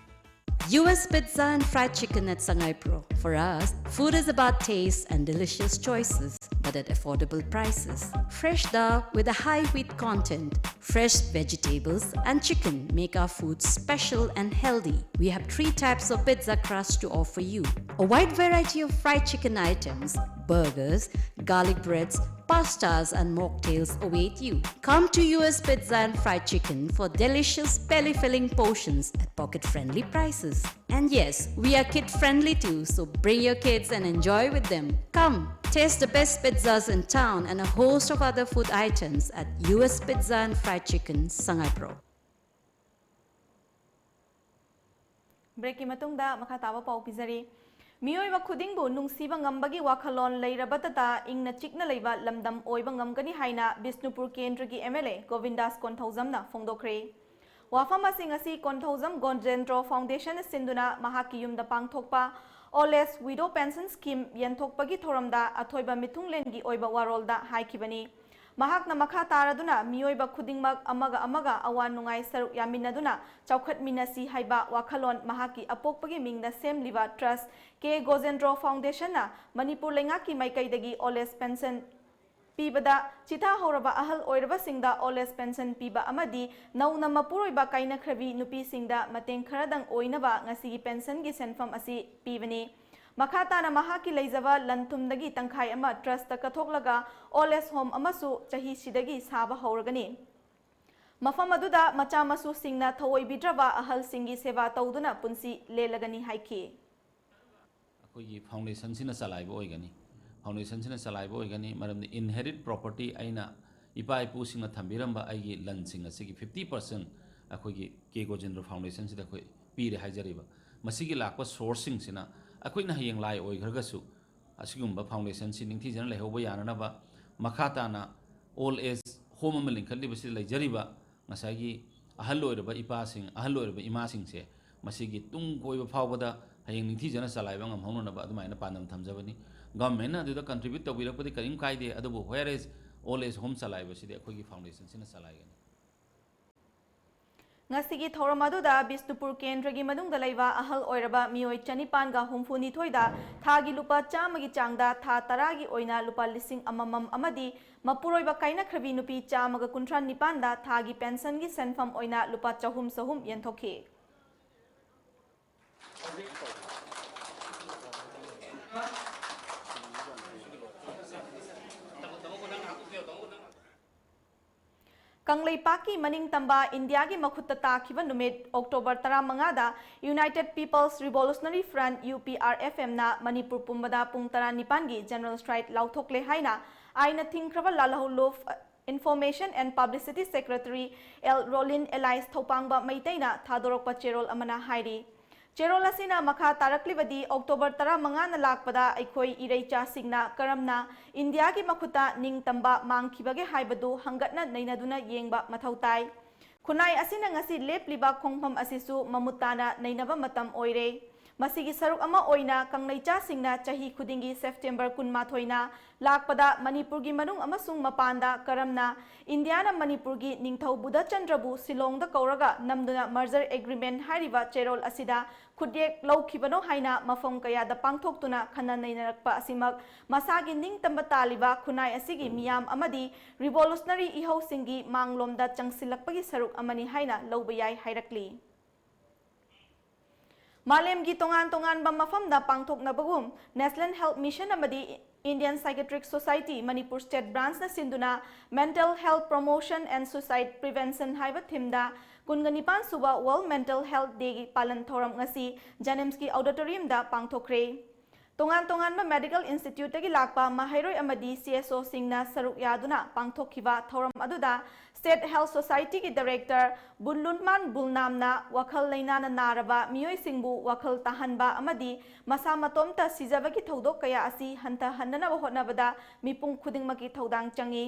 U S Pizza and Fried Chicken at Sangaipro. For us, food is about taste and delicious choices, but at affordable prices. Fresh dal with a high wheat content, fresh vegetables, and chicken make our food special and healthy. We have three types of pizza crust to offer you. A wide variety of fried chicken items, burgers, garlic breads, pastas, and mocktails await you. Come to U S Pizza and Fried Chicken for delicious, belly filling portions at pocket friendly prices. And yes, we are kid friendly too, so bring your kids and enjoy with them. Come, taste the best pizzas in town and a host of other food items at U S Pizza and Fried Chicken, Sangaipro. ꯕ꯭ꯔꯦꯛꯀꯤ ꯃꯇꯨꯡꯗ ꯃꯈꯥ ꯇꯥꯕ ꯄꯥꯎ ꯄꯤꯖꯔꯤ꯫ ꯃꯤꯑꯣꯏꯕ ꯈꯨꯗꯤꯡꯕꯨ ꯅꯨꯡꯁꯤꯕ ꯉꯝꯕꯒꯤ ꯋꯥꯈꯜꯂꯣꯟ ꯂꯩꯔꯕꯇꯇ ꯏꯪꯅ ꯆꯤꯛꯅ ꯂꯩꯕ ꯂꯝꯗꯝ ꯑꯣꯏꯕ ꯉꯝꯒꯅꯤ ꯍꯥꯏꯅ ꯕꯤꯁꯅꯨꯄꯨꯔ ꯀꯦꯟꯗ꯭ꯔꯒꯤ M L A ꯒꯣꯕꯤꯟꯗꯥꯁ ꯀꯣꯟꯊꯧꯖꯝꯅ ꯐꯣꯡꯗꯣꯛꯈ꯭ꯔꯦ꯫ ꯋꯥꯐꯝ ꯑꯁꯤ ꯉꯁꯤ ꯀꯣꯟꯊꯧꯖꯝ ꯒꯣꯖꯦꯟꯗ꯭ꯔꯣ ꯐꯥꯎꯟꯗꯦꯁꯟꯅ ꯁꯤꯟꯗꯨꯅ ꯃꯍꯥꯛꯀꯤ ꯌꯨꯝꯗ ꯄꯥꯡꯊꯣꯛꯄ Old Age Widow Pension Scheme ꯌꯦꯟꯊꯣꯛꯄꯒꯤ ꯊꯧꯔꯝꯗ ꯑꯊꯣꯏꯕ ꯃꯤꯊꯨꯡꯂꯦꯟꯒꯤ ꯑꯣꯏꯕ ꯋꯥꯔꯣꯜꯗ ꯍꯥꯏꯈꯤꯕꯅꯤ꯫ ꯃꯍꯥꯛꯅ ꯃꯈꯥ ꯇꯥꯔꯗꯨꯅ ꯃꯤꯑꯣꯏꯕ ꯈꯨꯗꯤꯡꯃꯛ ꯑꯃꯒ ꯑꯃꯒ ꯑꯋꯥ ꯅꯨꯡꯉꯥꯏ ꯁꯔꯨꯛ ꯌꯥꯃꯤꯟꯅꯗꯨꯅ ꯆꯥꯎꯈꯠꯃꯤꯟꯅꯁꯤ ꯍꯥꯏꯕ ꯋꯥꯈꯜꯂꯣꯟ ꯃꯍꯥꯛꯀꯤ ꯑꯄꯣꯛꯄꯒꯤ ꯃꯤꯡꯗ ꯁꯦꯝꯂꯤꯕ Trust K ꯒꯣꯖꯦꯟꯗ꯭ꯔꯣ ꯐꯥꯎꯟꯗꯦꯁꯟꯅ ꯃꯅꯤꯄꯨꯔ ꯂꯩꯉꯥꯛꯀꯤ ꯃꯥꯏꯀꯩꯗꯒꯤ Old Age Pension ꯄꯤꯕꯗ ꯆꯤꯊꯥꯍꯧꯔꯕ ꯑꯍꯜ ꯑꯣꯏꯔꯕꯁꯤꯡꯗ Old Age Pension ꯄꯤꯕ ꯑꯃꯗꯤ ꯅꯧꯅ ꯃꯄꯨꯔꯣꯏꯕ ꯀꯥꯏꯅꯈ꯭ꯔꯕꯤ ꯅꯨꯄꯤꯁꯤꯡꯗ ꯃꯇꯦꯡ ꯈꯔꯗꯪ ꯑꯣꯏꯅꯕ ꯉꯁꯤꯒꯤ ꯄꯦꯟꯁꯟꯒꯤ ꯁꯦꯟꯐꯝ ꯑꯁꯤ ꯄꯤꯕꯅꯤ꯫ ꯃꯈꯥ ꯇꯥꯅ ꯃꯍꯥꯛꯀꯤ ꯂꯩꯖꯕ ꯂꯟ ꯊꯨꯝꯗꯒꯤ ꯇꯪꯈꯥꯏ ꯑꯃ Trustꯇ ꯀꯠꯊꯣꯛꯂꯒ Old Age Home ꯑꯃꯁꯨ ꯆꯍꯤꯁꯤꯗꯒꯤ ꯁꯥꯕ ꯍꯧꯔꯒꯅꯤ꯫ ꯃꯐꯝ ꯑꯗꯨꯗ ꯃꯆꯥ ꯃꯁꯨꯁꯤꯡꯅ ꯊꯑꯣꯏꯕꯤꯗ꯭ꯔꯕ ꯑꯍꯜꯁꯤꯡꯒꯤ ꯁꯦꯕꯥ ꯇꯧꯗꯨꯅ ꯄꯨꯟꯁꯤ ꯂꯦꯜꯂꯒꯅꯤ ꯍꯥꯏꯈꯤ꯫ ꯑꯩꯈꯣꯏꯒꯤ ꯐꯥꯎꯟꯗꯦꯁꯟꯁꯤꯅ ꯆꯂꯥꯏꯕ ꯑꯣꯏꯒꯅꯤ꯫ ꯐꯥꯎꯟꯗꯦꯁꯟꯁꯤꯅ ꯆꯂꯥꯏꯕ ꯑꯣꯏꯒꯅꯤ, ꯃꯔꯝꯗꯤ inherit property ꯑꯩꯅ ꯏꯄꯥ ꯏꯄꯨꯁꯤꯡꯅ ꯊꯝꯕꯤꯔꯝꯕ ꯑꯩꯒꯤ ꯂꯟꯁꯤꯡ ꯑꯁꯤꯒꯤ fifty percent ꯑꯩꯈꯣꯏꯒꯤ ꯀꯦ ꯒꯣꯖꯦꯟꯗ꯭ꯔ ꯐꯥꯎꯟꯗꯦꯁꯟꯁꯤꯗ ꯑꯩꯈꯣꯏ ꯄꯤꯔꯦ ꯍꯥꯏꯖꯔꯤꯕ꯫ ꯃꯁꯤꯒꯤ ꯂꯥꯛꯄ ꯁꯣꯔꯁꯁꯤꯡꯁꯤꯅ ꯑꯩꯈꯣꯏꯅ ꯍꯌꯦꯡ ꯂꯥꯏ ꯑꯣꯏꯈ꯭ꯔꯒꯁꯨ ꯑꯁꯤꯒꯨꯝꯕ ꯐꯥꯎꯟꯗꯦꯁꯟꯁꯤ ꯅꯤꯡꯊꯤꯖꯅ ꯂꯩꯍꯧꯕ ꯌꯥꯅꯅꯕ ꯃꯈꯥ ꯇꯥꯅ Old Age Home ꯑꯃ ꯂꯤꯡꯈꯠꯂꯤꯕꯁꯤꯗ ꯂꯩꯖꯔꯤꯕ ꯉꯁꯥꯏꯒꯤ ꯑꯍꯜ ꯑꯣꯏꯔꯕ ꯏꯄꯥꯁꯤꯡ, ꯑꯍꯜ ꯑꯣꯏꯔꯕ ꯏꯃꯥꯁꯤꯡꯁꯦ ꯃꯁꯤꯒꯤ ꯇꯨꯡ ꯀꯣꯏꯕ ꯐꯥꯎꯕꯗ ꯍꯌꯦꯡ ꯅꯤꯡꯊꯤꯖꯅ ꯆꯂꯥꯏꯕ ꯉꯝꯍꯧꯅꯅꯕ ꯑꯗꯨꯃꯥꯏꯅ ꯄꯥꯟꯗꯝ ꯊꯝꯖꯕꯅꯤ꯫ ꯒꯚꯔꯟꯃꯦꯟꯠꯅ ꯑꯗꯨꯗ contribute ꯇꯧꯕꯤꯔꯛꯄꯗꯤ ꯀꯔꯤꯝ ꯀꯥꯏꯗꯦ, ꯑꯗꯨꯕꯨ where is Old Age Home ꯆꯂꯥꯏꯕꯁꯤꯗꯤ ꯑꯩꯈꯣꯏꯒꯤ ꯐꯥꯎꯟꯗꯦꯁꯟꯁꯤꯅ ꯆꯂꯥꯏꯒꯅꯤ꯫ ꯉꯁꯤꯒꯤ ꯊꯧꯔꯝ ꯑꯗꯨꯗ ꯕꯤꯁꯅꯨꯄꯨꯔ ꯀꯦꯟꯗ꯭ꯔꯒꯤ ꯃꯅꯨꯡꯗ ꯂꯩꯕ ꯑꯍꯜ ꯑꯣꯏꯔꯕ ꯃꯤꯑꯣꯏ ꯆꯅꯤꯄꯥꯟꯒ ꯍꯨꯝꯐꯨ ꯅꯤꯊꯣꯏꯗ ꯊꯥꯒꯤ ꯂꯨꯄꯥ ꯆꯥꯝꯃꯒꯤ ꯆꯥꯡꯗ ꯊꯥ ꯇꯔꯥꯒꯤ ꯑꯣꯏꯅ ꯂꯨꯄꯥ ꯂꯤꯁꯤꯡ ꯑꯃꯃꯝ ꯑꯃꯗꯤ ꯃꯄꯨꯔꯣꯏꯕ ꯀꯥꯏꯅꯈ꯭ꯔꯕꯤ ꯅꯨꯄꯤ ꯆꯥꯝꯃꯒ ꯀꯨꯟꯊ꯭ꯔꯥ ꯅꯤꯄꯥꯟꯗ ꯊꯥꯒꯤ ꯄꯦꯟꯁꯟꯒꯤ ꯁꯦꯟꯐꯝ ꯑꯣꯏꯅ ꯂꯨꯄꯥ ꯆꯍꯨꯝ ꯆꯍꯨꯝ ꯌꯦꯟꯊꯣꯛꯈꯤ꯫ ꯀꯪꯂꯩꯄꯥꯛꯀꯤ ꯃꯅꯤꯡꯇꯝꯕ ꯏꯟꯗꯤꯌꯥꯒꯤ ꯃꯈꯨꯠꯇ ꯇꯥꯈꯤꯕ ꯅꯨꯃꯤꯠ October ꯇꯔꯥꯃꯉꯥꯗ United People's Revolutionary Front, U P R F M, ꯅ ꯃꯅꯤꯄꯨꯔ ꯄꯨꯝꯕꯗ ꯄꯨꯡ ꯇꯔꯥꯅꯤꯄꯥꯟꯒꯤ general strike ꯂꯥꯎꯊꯣꯛꯂꯦ ꯍꯥꯏꯅ ꯑꯥꯏꯟꯅ ꯊꯤꯡꯈ꯭ꯔꯕ ꯂꯥꯜꯍꯧꯂꯨꯞ Information and Publicity Secretary L Rolin alias ꯊꯧꯄꯥꯡꯕ ꯃꯩꯇꯩꯅ ꯊꯥꯗꯣꯔꯛꯄ ꯆꯦꯔꯣꯜ ꯑꯃꯅ ꯍꯥꯏꯔꯤ꯫ ꯆꯦꯔꯣꯜ ꯑꯁꯤꯅ ꯃꯈꯥ ꯇꯥꯔꯛꯂꯤꯕꯗꯤ, ꯑꯣꯛꯇꯣꯕꯔ ꯇꯔꯥꯃꯉꯥꯅ ꯂꯥꯛꯄꯗ ꯑꯩꯈꯣꯏ ꯏꯔꯩꯆꯥꯁꯤꯡꯅ ꯀꯔꯝꯅ ꯏꯟꯗꯤꯌꯥꯒꯤ ꯃꯈꯨꯠꯇ ꯅꯤꯡꯇꯝꯕ ꯃꯥꯡꯈꯤꯕꯒꯦ ꯍꯥꯏꯕꯗꯨ ꯍꯪꯒꯠꯅ ꯅꯩꯅꯗꯨꯅ ꯌꯦꯡꯕ ꯃꯊꯧ ꯇꯥꯏ꯫ ꯈꯨꯟꯅꯥꯏ ꯑꯁꯤꯅ ꯉꯁꯤ ꯂꯦꯞꯂꯤꯕ ꯈꯣꯡꯐꯝ ꯑꯁꯤꯁꯨ ꯃꯃꯨꯠ ꯇꯥꯅ ꯅꯩꯅꯕ ꯃꯇꯝ ꯑꯣꯏꯔꯦ꯫ ꯃꯁꯤꯒꯤ ꯁꯔꯨꯛ ꯑꯃ ꯑꯣꯏꯅ ꯀꯪꯂꯩꯆꯥꯁꯤꯡꯅ ꯆꯍꯤ ꯈꯨꯗꯤꯡꯒꯤ ꯁꯦꯞꯇꯦꯝꯕꯔ ꯀꯨꯟꯃꯥꯊꯣꯏꯅ ꯂꯥꯛꯄꯗ ꯃꯅꯤꯄꯨꯔꯒꯤ ꯃꯅꯨꯡ ꯑꯃꯁꯨꯡ ꯃꯄꯥꯟꯗ ꯀꯔꯝꯅ ꯏꯟꯗꯤꯌꯥꯅ ꯃꯅꯤꯄꯨꯔꯒꯤ ꯅꯤꯡꯊꯧ ꯕꯨꯙꯆꯟꯗ꯭ꯔꯕꯨ ꯁꯤꯂꯣꯡꯗ ꯀꯧꯔꯒ ꯅꯝꯗꯨꯅ merger agreement ꯍꯥꯏꯔꯤꯕ ꯆꯦꯔꯣꯜ ꯑꯁꯤꯗ ꯈꯨꯠꯌꯦꯛ ꯂꯧꯈꯤꯕꯅꯣ ꯍꯥꯏꯅ ꯃꯐꯝ ꯀꯌꯥꯗ ꯄꯥꯡꯊꯣꯛꯇꯨꯅ ꯈꯟꯅ ꯅꯩꯅꯔꯛꯄ ꯑꯁꯤꯃꯛ ꯃꯁꯥꯒꯤ ꯅꯤꯡꯇꯝꯕ ꯇꯥꯜꯂꯤꯕ ꯈꯨꯟꯅꯥꯏ ꯑꯁꯤꯒꯤ ꯃꯤꯌꯥꯝ ꯑꯃꯗꯤ revolutionary ꯏꯍꯧꯁꯤꯡꯒꯤ ꯃꯥꯡꯂꯣꯝꯗ ꯆꯪꯁꯤꯜꯂꯛꯄꯒꯤ ꯁꯔꯨꯛ ꯑꯃꯅꯤ ꯍꯥꯏꯅ ꯂꯧꯕ ꯌꯥꯏ ꯍꯥꯏꯔꯛꯂꯤ꯫ ꯃꯥꯂꯦꯝꯒꯤ ꯇꯣꯉꯥꯟ ꯇꯣꯉꯥꯟꯕ ꯃꯐꯝꯗ ꯄꯥꯡꯊꯣꯛꯅꯕꯒꯨꯝ National Health Mission ꯑꯃꯗꯤ Indian Psychiatric Society Manipur State Branch ꯅ ꯁꯤꯟꯗꯨꯅ Mental Health Promotion and Suicide Prevention ꯍꯥꯏꯕ theme ꯗ ꯀꯨꯟꯒ ꯅꯤꯄꯥꯟ ꯁꯨꯕ World Mental Health Day ꯒꯤ ꯄꯥꯂꯟ ꯊꯧꯔꯝ ꯉꯁꯤ JNIMS ꯀꯤ auditorium ꯗ ꯄꯥꯡꯊꯣꯛꯈ꯭ꯔꯦ꯫ ꯇꯣꯉꯥꯟ ꯇꯣꯉꯥꯟꯕ medical institute ꯇꯒꯤ ꯂꯥꯛꯄ ꯃꯍꯩꯔꯣꯏ ꯑꯃꯗꯤ C S O ꯁꯤꯡꯅ ꯁꯔꯨꯛ ꯌꯥꯗꯨꯅ ꯄꯥꯡꯊꯣꯛꯈꯤꯕ ꯊꯧꯔꯝ ꯑꯗꯨꯗ State Health Society ꯒꯤ director ꯕꯨꯟꯂꯨꯟꯃꯥꯟ ꯕꯨꯜꯅꯥꯝꯅ ꯋꯥꯈꯜ ꯂꯩꯅꯥꯅ ꯅꯥꯔꯕ ꯃꯤꯑꯣꯏꯁꯤꯡꯕꯨ ꯋꯥꯈꯜ ꯇꯥꯍꯟꯕ ꯑꯃꯗꯤ ꯃꯁꯥ ꯃꯇꯣꯝꯇ ꯁꯤꯖꯕꯒꯤ ꯊꯧꯗꯣꯛ ꯀꯌꯥ ꯑꯁꯤ ꯍꯟꯊꯍꯟꯅꯅꯕ ꯍꯣꯠꯅꯕꯗ ꯃꯤꯄꯨꯝ ꯈꯨꯗꯤꯡꯃꯛꯀꯤ ꯊꯧꯗꯥꯡ ꯆꯪꯏ꯫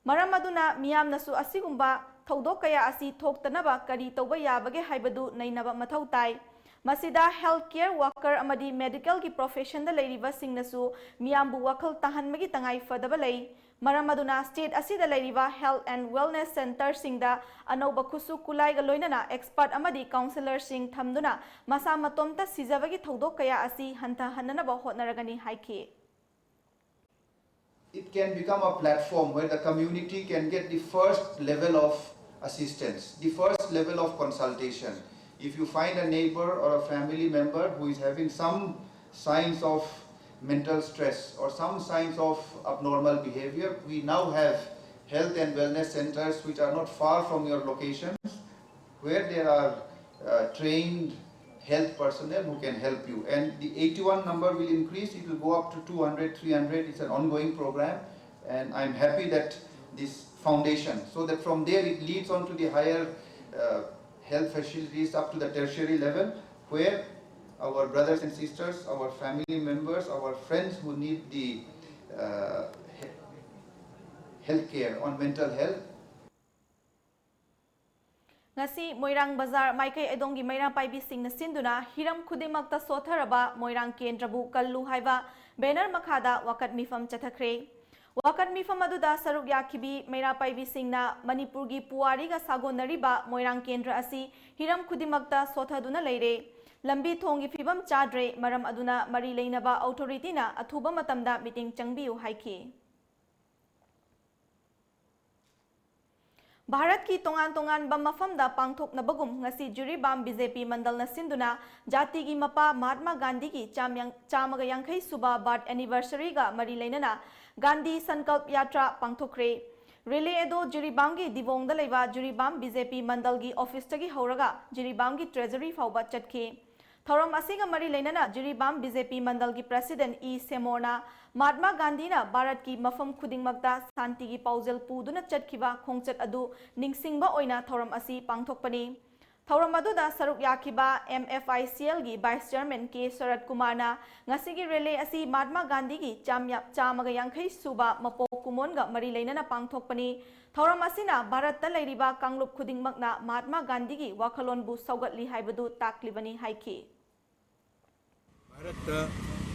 ꯃꯔꯝ ꯑꯗꯨꯅ ꯃꯤꯌꯥꯝꯅꯁꯨ ꯑꯁꯤꯒꯨꯝꯕ ꯊꯧꯗꯣꯛ ꯀꯌꯥ ꯑꯁꯤ ꯊꯣꯛꯇꯅꯕ ꯀꯔꯤ ꯇꯧꯕ ꯌꯥꯕꯒꯦ ꯍꯥꯏꯕꯗꯨ ꯅꯩꯅꯕ ꯃꯊꯧ ꯇꯥꯏ꯫ ꯃꯁꯤꯗ health care worker ꯑꯃꯗꯤ medical ꯒꯤ profession ꯗ ꯂꯩꯔꯤꯕꯁꯤꯡꯅꯁꯨ ꯃꯤꯌꯥꯝꯕꯨ ꯋꯥꯈꯜ ꯇꯥꯍꯟꯕꯒꯤ ꯇꯉꯥꯏ ꯐꯗꯕ ꯂꯩ꯫ ꯃꯔꯝ ꯑꯗꯨꯅ state ꯑꯁꯤꯗ ꯂꯩꯔꯤꯕ health and wellness centre ꯁꯤꯡꯗ ꯑꯅꯧꯕ ꯈꯨꯠꯁꯨ ꯈꯨꯠꯂꯥꯏꯒ ꯂꯣꯏꯅꯅ expert ꯑꯃꯗꯤ counsellor ꯁꯤꯡ ꯊꯝꯗꯨꯅ ꯃꯁꯥ ꯃꯇꯣꯝꯇ ꯁꯤꯖꯕꯒꯤ ꯊꯧꯗꯣꯛ ꯀꯌꯥ ꯑꯁꯤ ꯍꯟꯊꯍꯟꯅꯅꯕ ꯍꯣꯠꯅꯔꯒꯅꯤ ꯍꯥꯏꯈꯤ꯫ It can become a platform where the community can get the first level of assistance, the first level of consultation. If you find a neighbor or a family member who is having some signs of mental stress or some signs of abnormal behavior, we now have health and wellness centers which are not far from your locations, where there are uh, trained health personnel who can help you. And the eighty-one number will increase, it will go up to two hundred, three hundred. It's an ongoing program, and I'm happy that this foundation, so that from there it leads on to the higher uh, health facilities up to the tertiary level, where our brothers and sisters, our family members, our friends who need the uh, he- health care on mental health. ꯉꯁꯤ ꯃꯣꯏꯔꯥꯡ ꯕꯖꯥꯔ ꯃꯥꯏꯀꯩ ꯑꯗꯣꯝꯒꯤ ꯃꯩꯔꯥ ꯄꯥꯏꯕꯤꯁꯤꯡꯅ ꯁꯤꯟꯗꯨꯅ ꯍꯤꯔꯝ ꯈꯨꯗꯤꯡꯃꯛꯇ ꯁꯣꯠꯊꯔꯕ ꯃꯣꯏꯔꯥꯡ ꯀꯦꯟꯗ꯭ꯔꯕꯨ ꯀꯜꯂꯨ ꯍꯥꯏꯕ banner ꯃꯈꯥꯗ ꯋꯥꯀꯠ ꯃꯤꯐꯝ ꯆꯠꯊꯈ꯭ꯔꯦ꯫ ꯋꯥꯀꯠ ꯃꯤꯐꯝ ꯑꯗꯨꯗ ꯁꯔꯨꯛ ꯌꯥꯈꯤꯕꯤ ꯃꯩꯔꯥ ꯄꯥꯏꯕꯤꯁꯤꯡꯅ ꯃꯅꯤꯄꯨꯔꯒꯤ ꯄꯨꯋꯥꯔꯤꯒ ꯁꯥꯒꯣꯟꯅꯔꯤꯕ ꯃꯣꯏꯔꯥꯡ ꯀꯦꯟꯗ꯭ꯔ ꯑꯁꯤ ꯍꯤꯔꯝ ꯈꯨꯗꯤꯡꯃꯛꯇ ꯁꯣꯠꯊꯗꯨꯅ ꯂꯩꯔꯦ꯫ ꯂꯝꯕꯤ ꯊꯣꯡꯒꯤ ꯐꯤꯕꯝ ꯆꯥꯗ꯭ꯔꯦ, ꯃꯔꯝ ꯑꯗꯨꯅ ꯃꯔꯤ ꯂꯩꯅꯕ ꯑꯣꯊꯣꯔꯤꯇꯤꯅ ꯑꯊꯨꯕ ꯃꯇꯝꯗ ꯃꯤꯠꯌꯦꯡ ꯆꯪꯕꯤꯌꯨ ꯍꯥꯏꯈꯤ꯫ ꯚꯥꯔꯠꯀꯤ ꯇꯣꯉꯥꯟ ꯇꯣꯉꯥꯟꯕ ꯃꯐꯝꯗ ꯄꯥꯡꯊꯣꯛꯅꯕꯒꯨꯝ ꯉꯁꯤ ꯖꯤꯔꯤꯕꯥꯝ ꯕꯤ ꯖꯦ ꯄꯤ ꯃꯟꯗꯜꯅ ꯁꯤꯟꯗꯨꯅ ꯖꯥꯇꯤꯒꯤ ꯃꯄꯥ ꯃꯍꯥꯠꯃꯥ ꯒꯥꯟꯙꯤꯒꯤ ꯆꯥꯝꯌꯥꯡ- ꯆꯥꯝꯃꯒ ꯌꯥꯡꯈꯩ ꯁꯨꯕ ꯕꯥꯔꯊ ꯑꯦꯅꯤꯚꯔꯁꯔꯤꯒ ꯃꯔꯤ ꯂꯩꯅꯅ ꯒꯥꯟꯙꯤ ꯁꯟꯀꯜꯞ ꯌꯥꯇ꯭ꯔꯥ ꯄꯥꯡꯊꯣꯛꯈ꯭ꯔꯦ꯫ ꯔꯦꯂꯤ ꯑꯗꯨ ꯖꯤꯔꯤꯕꯥꯝꯒꯤ ꯗꯤꯕꯣꯡꯗ ꯂꯩꯕ ꯖꯤꯔꯤꯕꯥꯝ ꯕꯤ ꯖꯦ ꯄꯤ ꯃꯟꯗꯜꯒꯤ ꯑꯣꯐꯤꯁꯇꯒꯤ ꯍꯧꯔꯒ ꯖꯤꯔꯤꯕꯥꯝꯒꯤ ꯇ꯭ꯔꯦꯖꯔꯤ ꯐꯥꯎꯕ ꯆꯠꯈꯤ꯫ ꯊꯧꯔꯝ ꯑꯁꯤꯒ ꯃꯔꯤ ꯂꯩꯅꯅ ꯖꯤꯔꯤꯕꯥꯝ ꯕꯤ ꯖꯦ ꯄꯤ ꯃꯟꯗꯜꯒꯤ ꯄ꯭ꯔꯦꯁꯤꯗꯦꯟꯠ ꯏ ꯁꯦꯃꯣꯔꯅ ꯃꯍꯥꯠꯃꯥ ꯒꯥꯟꯙꯤꯅ ꯚꯥꯔꯠꯀꯤ ꯃꯐꯝ ꯈꯨꯗꯤꯡꯃꯛꯇ ꯁꯥꯟꯇꯤꯒꯤ ꯄꯥꯎꯖꯦꯜ ꯄꯨꯗꯨꯅ ꯆꯠꯈꯤꯕ ꯈꯣꯡꯆꯠ ꯑꯗꯨ ꯅꯤꯡꯁꯤꯡꯕ ꯑꯣꯏꯅ ꯊꯧꯔꯝ ꯑꯁꯤ ꯄꯥꯡꯊꯣꯛꯄꯅꯤ꯫ ꯊꯧꯔꯝ ꯑꯗꯨꯗ ꯁꯔꯨꯛ ꯌꯥꯈꯤꯕ M F I C algae vice chairman ꯀꯦ ꯁꯔꯠ ꯀꯨꯃꯥꯔꯅ ꯉꯁꯤꯒꯤ ꯔꯦꯂꯤ ꯑꯁꯤ ꯃꯍꯥꯠꯃꯥ ꯒꯥꯟꯙꯤꯒꯤ ꯆꯥꯝꯌꯥ- ꯆꯥꯝꯃꯒ ꯌꯥꯡꯈꯩ ꯁꯨꯕ ꯃꯄꯣꯛ ꯀꯨꯝꯑꯣꯟꯒ ꯃꯔꯤ ꯂꯩꯅꯅ ꯄꯥꯡꯊꯣꯛꯄꯅꯤ꯫ ꯊꯧꯔꯝ ꯑꯁꯤꯅ ꯚꯥꯔꯠꯇ ꯂꯩꯔꯤꯕ ꯀꯥꯡꯂꯨꯞ ꯈꯨꯗꯤꯡꯃꯛꯅ ꯃꯍꯥꯠꯃꯥ ꯒꯥꯟꯙꯤꯒꯤ ꯋꯥꯈꯜꯂꯣꯟꯕꯨ ꯁꯧꯒꯠꯂꯤ ꯍꯥꯏꯕꯗꯨ ꯇꯥꯛꯂꯤꯕꯅꯤ ꯍꯥꯏꯈꯤ꯫ ꯚꯥꯔꯠꯇ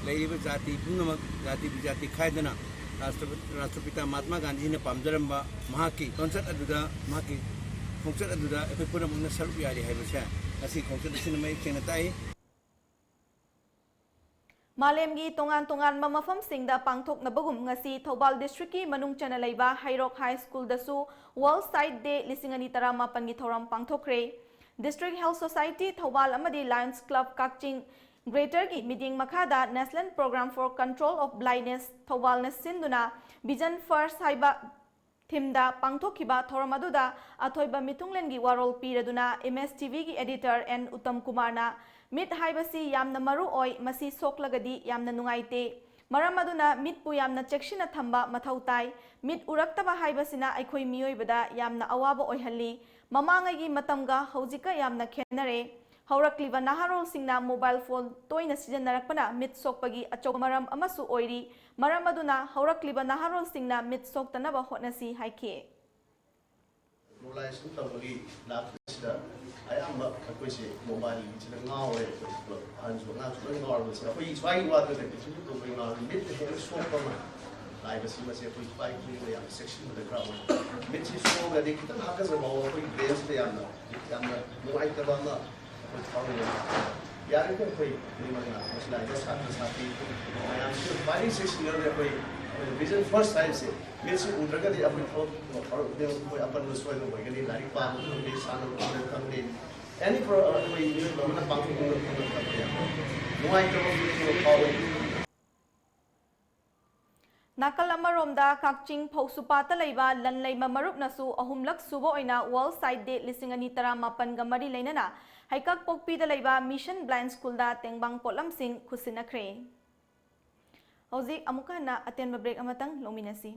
ꯂꯩꯔꯤꯕ ꯖꯥꯇꯤ ꯄꯨꯝꯅꯃꯛ ꯖꯥꯇꯤ ꯕꯤꯖꯥꯇꯤ ꯈꯥꯏꯗꯅ ꯔꯥꯁꯇ꯭ꯔ- ꯔꯥꯁꯇ꯭ꯔꯄꯤꯇꯥ ꯃꯍꯥꯠꯃꯥ ꯒꯥꯟꯙꯤꯅ ꯄꯥꯝꯖꯔꯝꯕ ꯃꯍꯥꯛꯀꯤ ꯈꯣꯡꯆꯠ ꯑꯗꯨꯗ ꯃꯍꯥꯛꯀꯤ ꯈꯣꯡꯆꯠ ꯑꯗꯨꯗ ꯑꯩꯈꯣꯏ ꯄꯨꯝꯅꯃꯛꯅ ꯁꯔꯨꯛ ꯌꯥꯔꯤ ꯍꯥꯏꯕꯁꯦ ꯉꯁꯤ ꯈꯣꯡꯆꯠ ꯑꯁꯤꯅ ꯃꯌꯦꯛ ꯁꯦꯡꯅ ꯇꯥꯛꯏ꯫ ꯃꯥꯂꯦꯝꯒꯤ ꯇꯣꯉꯥꯟ ꯇꯣꯉꯥꯟꯕ ꯃꯐꯝꯁꯤꯡꯗ ꯄꯥꯡꯊꯣꯛꯅꯕꯒꯨꯝ ꯉꯁꯤ ꯊꯧꯕꯥꯜ ꯗꯤꯁꯇ꯭ꯔꯤꯛꯀꯤ ꯃꯅꯨꯡ ꯆꯟꯅ ꯂꯩꯕ ꯍꯩꯔꯣꯛ ꯍꯥꯏ ꯁ꯭ꯀꯨꯜꯗꯁꯨ ꯋꯥꯔꯜꯗ ꯁꯥꯏꯠ ꯗꯦ ꯂꯤꯁꯤꯡ ꯑꯅꯤ ꯇꯔꯥꯃꯥꯄꯟꯒꯤ ꯊꯧꯔꯝ ꯄꯥꯡꯊꯣꯛꯈ꯭ꯔꯦ꯫ ꯗꯤꯁꯇ꯭ꯔꯤꯛ ꯍꯦꯜꯊ ꯁꯣꯁꯥꯏꯇꯤ ꯊꯧꯕꯥꯜ ꯑꯃꯗꯤ ꯂꯥꯌꯟꯁ ꯀ꯭ꯂꯕ ꯀꯛꯆꯤꯡ ꯒ꯭ꯔꯦꯇꯔꯒꯤ ꯃꯤꯠꯌꯦꯡ ꯃꯈꯥꯗ National Program for Control of Blindness ꯊꯧꯕꯥꯜꯅ ꯁꯤꯟꯗꯨꯅ ꯚꯤꯖꯟ ꯐꯥꯔꯁ ꯍꯥꯏꯕ ꯊꯤꯝꯗ ꯄꯥꯡꯊꯣꯛꯈꯤꯕ ꯊꯧꯔꯝ ꯑꯗꯨꯗ ꯑꯊꯣꯏꯕ ꯃꯤꯊꯨꯡꯂꯦꯟꯒꯤ ꯋꯥꯔꯣꯜ ꯄꯤꯔꯗꯨꯅ ꯑꯦꯝ ꯑꯦꯁ ꯇꯤ ꯚꯤꯒꯤ ꯑꯦꯗꯤꯇꯔ ꯑꯦꯟ ꯎꯇꯝ ꯀꯨꯃꯥꯔꯅ, "ꯃꯤꯠ ꯍꯥꯏꯕꯁꯤ ꯌꯥꯝꯅ ꯃꯔꯨ ꯑꯣꯏ, ꯃꯁꯤ ꯁꯣꯛꯂꯒꯗꯤ ꯌꯥꯝꯅ ꯅꯨꯡꯉꯥꯏꯇꯦ꯫ ꯃꯔꯝ ꯑꯗꯨꯅ ꯃꯤꯠꯄꯨ ꯌꯥꯝꯅ ꯆꯦꯛꯁꯤꯟꯅ ꯊꯝꯕ ꯃꯊꯧ ꯇꯥꯏ꯫ ꯃꯤꯠ ꯎꯔꯛꯇꯕ ꯍꯥꯏꯕꯁꯤꯅ ꯑꯩꯈꯣꯏ ꯃꯤꯑꯣꯏꯕꯗ ꯌꯥꯝꯅ ꯑꯋꯥꯕ ꯑꯣꯏꯍꯜꯂꯤ꯫ ꯃꯃꯥꯡꯉꯩꯒꯤ ꯃꯇꯝꯒ ꯍꯧꯖꯤꯛꯀ ꯌꯥꯝꯅ ꯈꯦꯠꯅꯔꯦ꯫ ꯍꯧꯔꯛꯂꯤꯕ ꯅꯍꯥꯔꯣꯜꯁꯤꯡꯅ ꯃꯣꯕꯥꯏꯜ ꯐꯣꯟ ꯇꯣꯏꯅ ꯁꯤꯖꯤꯟꯅꯔꯛꯄꯅ ꯃꯤꯠ ꯁꯣꯛꯄꯒꯤ ꯑꯆꯧꯕ ꯃꯔꯝ ꯑꯃꯁꯨ ꯑꯣꯏꯔꯤ꯫ ꯃꯔꯝ ꯑꯗꯨꯅ ꯍꯧꯔꯛꯂꯤꯕ ꯅꯍꯥꯔꯣꯜꯁꯤꯡꯅ ꯃꯤꯠ ꯁꯣꯛꯇꯅꯕ ꯍꯣꯠꯅꯁꯤ" ꯍꯥꯏꯈꯤ꯫ ꯒ꯭ꯂꯣꯕꯦꯂꯥꯏꯖꯦꯁꯟ ꯇꯧꯕꯒꯤ ꯂꯥꯛꯄꯁꯤꯗ ꯑꯌꯥꯝꯕ ꯑꯩꯈꯣꯏꯁꯦ ꯃꯣꯕꯥꯏꯜꯁꯤꯗ ꯉꯥꯎꯔꯦ꯫ ꯑꯩꯈꯣꯏꯁꯦ ꯄꯨꯂꯞ ꯑꯍꯟꯁꯨ ꯑꯉꯥꯡꯁꯨ ꯂꯣꯏ ꯉꯥꯎꯔꯕꯁꯤꯗ ꯑꯩꯈꯣꯏ ꯁ꯭ꯋꯥꯏꯒꯤ ꯋꯥꯗ ꯅꯠꯇꯦ, ꯄ꯭ꯔꯤꯊꯤꯕꯤ ꯄꯨꯝꯕꯒꯤ ꯉꯥꯎꯔꯕ ꯃꯤꯠꯇ ꯍꯦꯟꯅ ꯁꯣꯛꯄ ꯑꯃ ꯂꯥꯛꯏꯕꯁꯤ, ꯃꯁꯤ ꯑꯩꯈꯣꯏ ꯏꯄꯥ ꯏꯄꯨꯁꯤꯡꯅ ꯌꯥꯝꯅ ꯆꯦꯛꯁꯤꯟꯕ ꯗꯔꯀꯥꯔ ꯑꯣꯏ꯫ ꯃꯤꯠꯁꯤ ꯁꯣꯛꯑꯒꯗꯤ ꯈꯤꯇꯪ ꯍꯥꯀꯠꯆꯕ ꯍꯧꯔꯒ ꯑꯩꯈꯣꯏꯒꯤ ꯕ꯭ꯔꯦꯟꯁꯤꯗ ꯌꯥꯝꯅ ꯌꯥꯝꯅ ꯅꯨꯡꯉꯥꯏꯇꯕ ꯑꯃ ꯑꯩꯈꯣꯏ ꯐꯥꯎꯔꯤ꯫ ꯌꯥꯔꯤꯈꯩ ꯑꯩꯈꯣꯏ ꯃꯤꯃꯛꯅ ꯃꯁꯤ ꯂꯥꯛꯏꯕ ꯁꯥꯇ꯭ꯔ ꯁꯥꯇ꯭ꯔꯤ ꯃꯌꯥꯝꯁꯤꯅ ꯈ꯭ꯋꯥꯏꯗꯒꯤ ꯆꯦꯛꯁꯤꯟꯒꯗꯕꯅꯤ꯫ ꯑꯩꯈꯣꯏ ꯑꯩꯈꯣꯏ ꯚꯤꯖꯟ ꯐꯥꯔꯁ ꯍꯥꯏꯕꯁꯦ, ꯃꯤꯠꯁꯤ ꯎꯗ꯭ꯔꯒꯗꯤ ꯑꯩꯈꯣꯏ ꯊꯕꯛ ꯊꯧꯔꯝ ꯈꯨꯗꯤꯡꯃꯛ ꯑꯩꯈꯣꯏ ꯑꯄꯟꯕ ꯁꯣꯏꯕ ꯑꯣꯏꯒꯅꯤ꯫ ꯂꯥꯏꯔꯤꯛ ꯄꯥꯕ ꯈꯪꯗꯦ, ꯁꯥꯟꯅꯕ ꯈꯪꯗꯦ, ꯈꯪꯗꯦ, ꯑꯦꯅꯤ ꯑꯩꯈꯣꯏ ꯃꯤꯑꯣꯏꯕ ꯑꯃꯅ ꯄꯥꯡꯊꯣꯛꯄ ꯉꯝꯕ ꯈꯪꯗꯦ꯫ ꯅꯨꯡꯉꯥꯏꯇꯕ feeling ꯑꯃ ꯐꯥꯎꯏ꯫ ꯅꯥꯀꯜ ꯑꯃꯔꯣꯝꯗ ꯀꯛꯆꯤꯡ ꯐꯧꯁꯨꯄꯥꯠꯇ ꯂꯩꯕ ꯂꯟꯂꯩꯃ ꯃꯔꯨꯞꯅꯁꯨ ꯑꯍꯨꯝꯂꯛ ꯁꯨꯕ ꯑꯣꯏꯅ ꯋꯥꯔꯜ ꯁꯥꯏꯠ ꯗꯦ ꯂꯤꯁꯤꯡ ꯑꯅꯤ ꯇꯔꯥꯃꯥꯄꯟꯒ ꯃꯔꯤ ꯂꯩꯅꯅ ꯍꯩꯀꯛꯄꯣꯛꯄꯤꯗ ꯂꯩꯕ ꯃꯤꯁꯟ ꯕ꯭ꯂꯥꯏꯟ ꯁ꯭ꯀꯨꯜꯗ ꯇꯦꯡꯕꯥꯡ ꯄꯣꯠꯂꯝꯁꯤꯡ ꯈꯨꯠꯁꯤꯟꯅꯈ꯭ꯔꯦ꯫ ꯍꯧꯖꯤꯛ ꯑꯃꯨꯛꯀ ꯍꯟꯅ ꯑꯇꯦꯟꯕ ꯕ꯭ꯔꯦꯛ ꯑꯃꯇꯪ ꯂꯧꯃꯤꯟꯅꯁꯤ꯫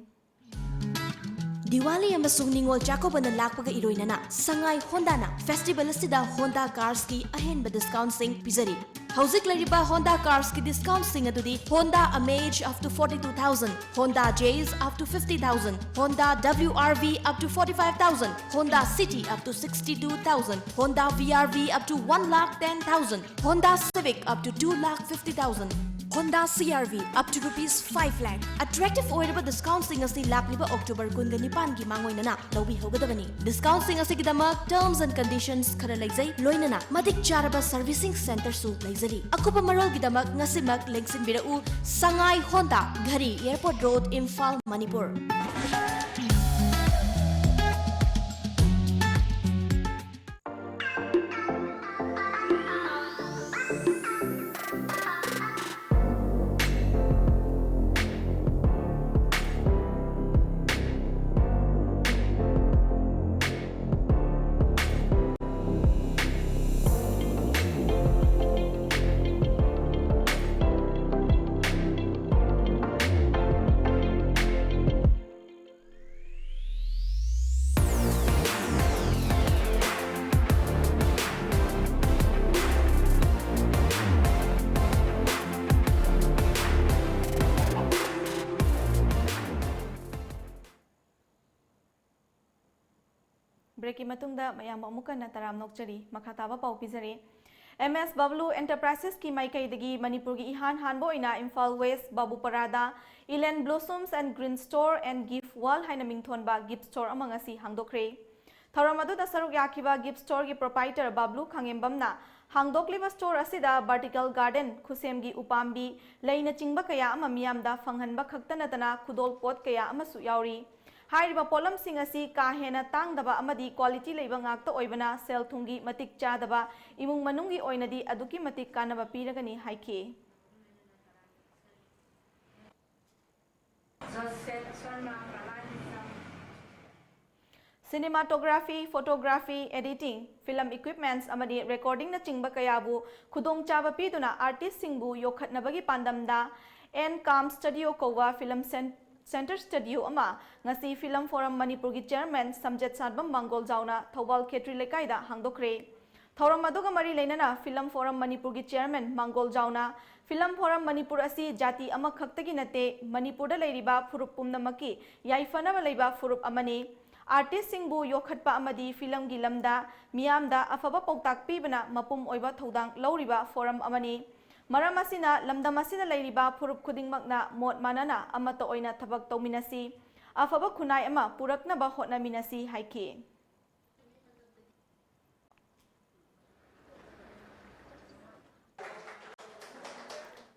ꯗꯤꯋꯥꯂꯤ ꯑꯃꯁꯨꯡ ꯅꯤꯉꯣꯜ ꯆꯥꯛꯀꯧꯕꯅ ꯂꯥꯛꯄꯒ ꯏꯔꯣꯏꯅꯅ ꯁꯉꯥꯏ ꯍꯣꯟꯗꯥꯅ ꯐꯦꯁꯇꯤꯚꯦꯜ ꯑꯁꯤꯗ ꯍꯣꯟꯗꯥ ꯀꯥꯔꯁꯀꯤ ꯑꯍꯦꯟꯕ ꯗꯤꯁꯀꯥꯎꯟꯠꯁꯤꯡ ꯄꯤꯖꯔꯤ꯫ ꯍꯧꯖꯤꯛ ꯂꯩꯔꯤꯕ ꯍꯣꯟꯗꯥ ꯀꯥꯔꯁꯀꯤ ꯗꯤꯁꯀꯥꯎꯟꯠꯁꯤꯡ ꯑꯗꯨꯗꯤ Honda Amaze up to forty two thousand, Honda Jazz up to fifty thousand, Honda W R V up to forty five thousand, Honda City up to sixty two thousand, Honda V R V up to one lakh ten thousand, Honda Civic up to two lakh fifty thousand, Honda C R V up to rupees five lakh꯫ Attractive ꯑꯣꯏꯔꯕ ꯗꯤꯁꯀꯥꯎꯟꯠꯁꯤꯡ ꯑꯁꯤ ꯂꯥꯛꯂꯤꯕ October ꯀꯨꯟꯒ ꯅꯤꯄꯥꯟꯒꯤ ꯃꯥꯡꯑꯣꯏꯅꯅ ꯂꯧꯕꯤꯍꯧꯒꯗꯕꯅꯤ꯫ ꯗꯤꯁꯀꯥꯎꯟꯠꯁꯤꯡ ꯑꯁꯤꯒꯤꯗꯃꯛ terms and conditions ꯈꯔ ꯂꯩꯖꯩ, ꯂꯣꯏꯅꯅ ꯃꯇꯤꯛ ꯆꯥꯔꯕ servicing centreꯁꯨ ꯂꯩꯖꯔꯤ꯫ ꯑꯀꯨꯞꯄ ꯃꯔꯣꯜꯒꯤꯗꯃꯛ ꯉꯁꯤꯃꯛ ꯂꯦꯡꯁꯤꯟꯕꯤꯔꯛꯎ꯫ ꯁꯉꯥꯏ Honda, ꯘꯔꯤ, Airport Road, Imphal, Manipur꯫ ꯀꯤ ꯃꯇꯨꯡꯗ ꯃꯌꯥꯝ ꯑꯃꯨꯛ ꯍꯟꯅ ꯇꯔꯥꯝꯅ ꯑꯣꯛꯆꯔꯤ꯫ ꯃꯈꯥ ꯇꯥꯕ ꯄꯥꯎ ꯄꯤꯖꯔꯤ꯫ ꯑꯦꯝ ꯑꯦꯁ ꯕꯕ꯭ꯂꯨ ꯑꯦꯟꯇꯔꯄ꯭ꯔꯥꯏꯁꯦꯁꯀꯤ ꯃꯥꯏꯀꯩꯗꯒꯤ ꯃꯅꯤꯄꯨꯔꯒꯤ ꯏꯍꯥꯟ ꯍꯥꯟꯕ ꯑꯣꯏꯅ ꯏꯝꯐꯥꯜ ꯋꯦꯁ ꯕꯥꯕꯨꯄꯔꯥꯗ Elen Blossoms and Green Store and Gift Wall ꯍꯥꯏꯅ ꯃꯤꯡꯊꯣꯟꯕ ꯒꯤꯐ ꯁ꯭ꯇꯣꯔ ꯑꯃ ꯉꯁꯤ ꯍꯥꯡꯗꯣꯛꯈ꯭ꯔꯦ꯫ ꯊꯧꯔꯝ ꯑꯗꯨꯗ ꯁꯔꯨꯛ ꯌꯥꯈꯤꯕ ꯒꯤꯐ ꯁ꯭ꯇꯣꯔꯒꯤ ꯄ꯭ꯔꯣꯄꯥꯏꯇꯔ ꯕꯥꯕ꯭ꯂꯨ ꯈꯥꯉꯦꯝꯕꯝꯅ ꯍꯥꯡꯗꯣꯛꯂꯤꯕ ꯁ꯭ꯇꯣꯔ ꯑꯁꯤꯗ ꯚꯔꯇꯤꯀꯦꯜ ꯒꯥꯔꯗꯦꯟ, ꯈꯨꯠꯁꯦꯝꯒꯤ ꯎꯄꯥꯝꯕꯤ, ꯂꯩꯅꯆꯤꯡꯕ ꯀꯌꯥ ꯑꯃ ꯃꯤꯌꯥꯝꯗ ꯐꯪꯍꯟꯕ ꯈꯛꯇ ꯅꯠꯇꯅ ꯈꯨꯗꯣꯜ ꯄꯣꯠ ꯀꯌꯥ ꯑꯃꯁꯨ ꯌꯥꯎꯔꯤ꯫ ꯍꯥꯏꯔꯤꯕ ꯄꯣꯠꯂꯝꯁꯤꯡ ꯑꯁꯤ ꯀꯥ ꯍꯦꯟꯅ ꯇꯥꯡꯗꯕ ꯑꯃꯗꯤ ꯀ꯭ꯋꯥꯂꯤꯇꯤ ꯂꯩꯕ ꯉꯥꯛꯇ ꯑꯣꯏꯕꯅ ꯁꯦꯜ ꯊꯨꯝꯒꯤ ꯃꯇꯤꯛ ꯆꯥꯗꯕ ꯏꯃꯨꯡ ꯃꯅꯨꯡꯒꯤ ꯑꯣꯏꯅꯗꯤ ꯑꯗꯨꯛꯀꯤ ꯃꯇꯤꯛ ꯀꯥꯟꯅꯕ ꯄꯤꯔꯒꯅꯤ ꯍꯥꯏꯈꯤ꯫ Joseph Sharma Pranay Mishra. Cinematography, photography, editing, film equipments ꯑꯃꯗꯤ recordingꯅꯆꯤꯡꯕ ꯀꯌꯥꯕꯨ ꯈꯨꯗꯣꯡꯆꯥꯕ ꯄꯤꯗꯨꯅ ꯑꯥꯔꯇꯤꯁꯁꯤꯡꯕꯨ ꯌꯣꯛꯈꯠꯅꯕꯒꯤ ꯄꯥꯟꯗꯝꯗ ꯑꯦꯟ ꯀꯥꯝ ꯁ꯭ꯇꯨꯗꯤꯑꯣ ꯀꯧꯕ ꯐꯤꯂꯝ ꯁꯦꯟ-, ꯁꯦꯟꯇꯔ ꯁ꯭ꯇꯨꯗꯤꯑꯣ ꯑꯃ ꯉꯁꯤ ꯐꯤꯂꯝ ꯐꯣꯔꯝ ꯃꯅꯤꯄꯨꯔꯒꯤ ꯆꯦꯌꯔꯃꯦꯟ ꯁꯝꯖꯦꯠ ꯁꯥꯟꯕꯝ ꯃꯥꯡꯒꯣꯜꯖꯥꯎꯅ ꯊꯧꯕꯥꯜ ꯈꯦꯇ꯭ꯔꯤ ꯂꯩꯀꯥꯏꯗ ꯍꯥꯡꯗꯣꯛꯈ꯭ꯔꯦ꯫ ꯊꯧꯔꯝ ꯑꯗꯨꯒ ꯃꯔꯤ ꯂꯩꯅꯅ ꯐꯤꯂꯝ ꯐꯣꯔꯝ ꯃꯅꯤꯄꯨꯔꯒꯤ ꯆꯦꯌꯔꯃꯦꯟ ꯃꯥꯡꯒꯣꯜꯖꯥꯎꯅ ꯐꯤꯂꯝ ꯐꯣꯔꯝ ꯃꯅꯤꯄꯨꯔ ꯑꯁꯤ ꯖꯥꯇꯤ ꯑꯃꯈꯛꯇꯒꯤ ꯅꯠꯇꯦ, ꯃꯅꯤꯄꯨꯔꯗ ꯂꯩꯔꯤꯕ ꯐꯨꯔꯨꯞ ꯄꯨꯝꯅꯃꯛꯀꯤ ꯌꯥꯏꯐꯅꯕ ꯂꯩꯕ ꯐꯨꯔꯨꯞ ꯑꯃꯅꯤ꯫ ꯑꯥꯔꯇꯤꯁꯁꯤꯡꯕꯨ ꯌꯣꯛꯈꯠꯄ ꯑꯃꯗꯤ ꯐꯤꯂꯝꯒꯤ ꯂꯝꯗ ꯃꯤꯌꯥꯝꯗ ꯑꯐꯕ ꯄꯥꯎꯇꯥꯛ ꯄꯤꯕꯅ ꯃꯄꯨꯝ ꯑꯣꯏꯕ ꯊꯧꯗꯥꯡ ꯂꯧꯔꯤꯕ ꯐꯣꯔꯝ ꯑꯃꯅꯤ꯫ ꯃꯔꯝ ꯑꯁꯤꯅ ꯂꯝꯗꯝ ꯑꯁꯤꯗ ꯂꯩꯔꯤꯕ ꯐꯨꯔꯨꯞ ꯈꯨꯗꯤꯡꯃꯛꯅ ꯃꯣꯠ ꯃꯥꯟꯅꯅ ꯑꯃꯠꯇ ꯑꯣꯏꯅ ꯊꯕꯛ ꯇꯧꯃꯤꯟꯅꯁꯤ, ꯑꯐꯕ ꯈꯨꯟꯅꯥꯏ ꯑꯃ ꯄꯨꯔꯛꯅꯕ ꯍꯣꯠꯅꯃꯤꯟꯅꯁꯤ ꯍꯥꯏꯈꯤ꯫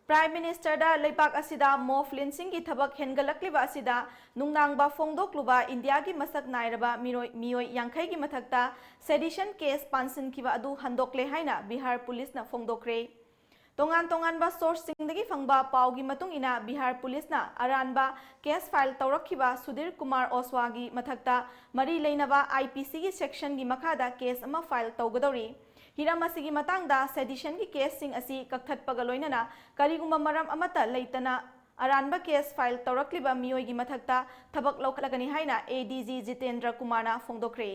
ꯄ꯭ꯔꯥꯏꯝ ꯃꯤꯅꯤꯁꯇꯔꯗ ꯂꯩꯕꯥꯛ ꯑꯁꯤꯗ ꯃꯣꯐ ꯂꯤꯟꯁꯤꯡꯒꯤ ꯊꯕꯛ ꯍꯦꯟꯒꯠꯂꯛꯂꯤꯕ ꯑꯁꯤꯗ ꯅꯨꯡꯅꯥꯡꯕ ꯐꯣꯡꯗꯣꯛꯂꯨꯕ ꯏꯟꯗꯤꯌꯥꯒꯤ ꯃꯁꯛ ꯅꯥꯏꯔꯕ ꯃꯤꯔꯣꯏ, ꯃꯤꯑꯣꯏ ꯌꯥꯡꯈꯩꯒꯤ ꯃꯊꯛꯇ ꯁꯦꯗꯤꯁꯟ ꯀꯦꯁ ꯄꯥꯟꯁꯤꯟꯈꯤꯕ ꯑꯗꯨ ꯍꯟꯗꯣꯛꯂꯦ ꯍꯥꯏꯅ ꯕꯤꯍꯥꯔ ꯄꯨꯂꯤꯁꯅ ꯐꯣꯡꯗꯣꯛꯈ꯭ꯔꯦ꯫ ꯇꯣꯉꯥꯟ ꯇꯣꯉꯥꯟꯕ ꯁꯣꯔꯁꯁꯤꯡꯗꯒꯤ ꯐꯪꯕ ꯄꯥꯎꯒꯤ ꯃꯇꯨꯡ ꯏꯟꯅ ꯕꯤꯍꯥꯔ ꯄꯨꯂꯤꯁꯅ ꯑꯔꯥꯟꯕ ꯀꯦꯁ ꯐꯥꯏꯜ ꯇꯧꯔꯛꯈꯤꯕ ꯁꯨꯙꯤꯔ ꯀꯨꯃꯥꯔ ꯑꯣꯁꯋꯥꯒꯤ ꯃꯊꯛꯇ ꯃꯔꯤ ꯂꯩꯅꯕ ꯑꯥꯏ ꯄꯤ ꯁꯤꯒꯤ ꯁꯦꯛꯁꯟꯒꯤ ꯃꯈꯥꯗ ꯀꯦꯁ ꯑꯃ ꯐꯥꯏꯜ ꯇꯧꯒꯗꯧꯔꯤ꯫ ꯍꯤꯔꯝ ꯑꯁꯤꯒꯤ ꯃꯇꯥꯡꯗ ꯁꯦꯗꯤꯁꯟꯒꯤ ꯀꯦꯁꯁꯤꯡ ꯑꯁꯤ ꯀꯛꯊꯠꯄꯒ ꯂꯣꯏꯅꯅ ꯀꯔꯤꯒꯨꯝꯕ ꯃꯔꯝ ꯑꯃꯠꯇ ꯂꯩꯇꯅ ꯑꯔꯥꯟꯕ ꯀꯦꯁ ꯐꯥꯏꯜ ꯇꯧꯔꯛꯂꯤꯕ ꯃꯤꯑꯣꯏꯒꯤ ꯃꯊꯛꯇ ꯊꯕꯛ ꯂꯧꯈꯠꯂꯒꯅꯤ ꯍꯥꯏꯅ ꯑꯦ ꯗꯤ ꯖꯤ ꯖꯤꯇꯦꯟꯗ꯭ꯔ ꯀꯨꯃꯥꯔꯅ ꯐꯣꯡꯗꯣꯛꯈ꯭ꯔꯦ꯫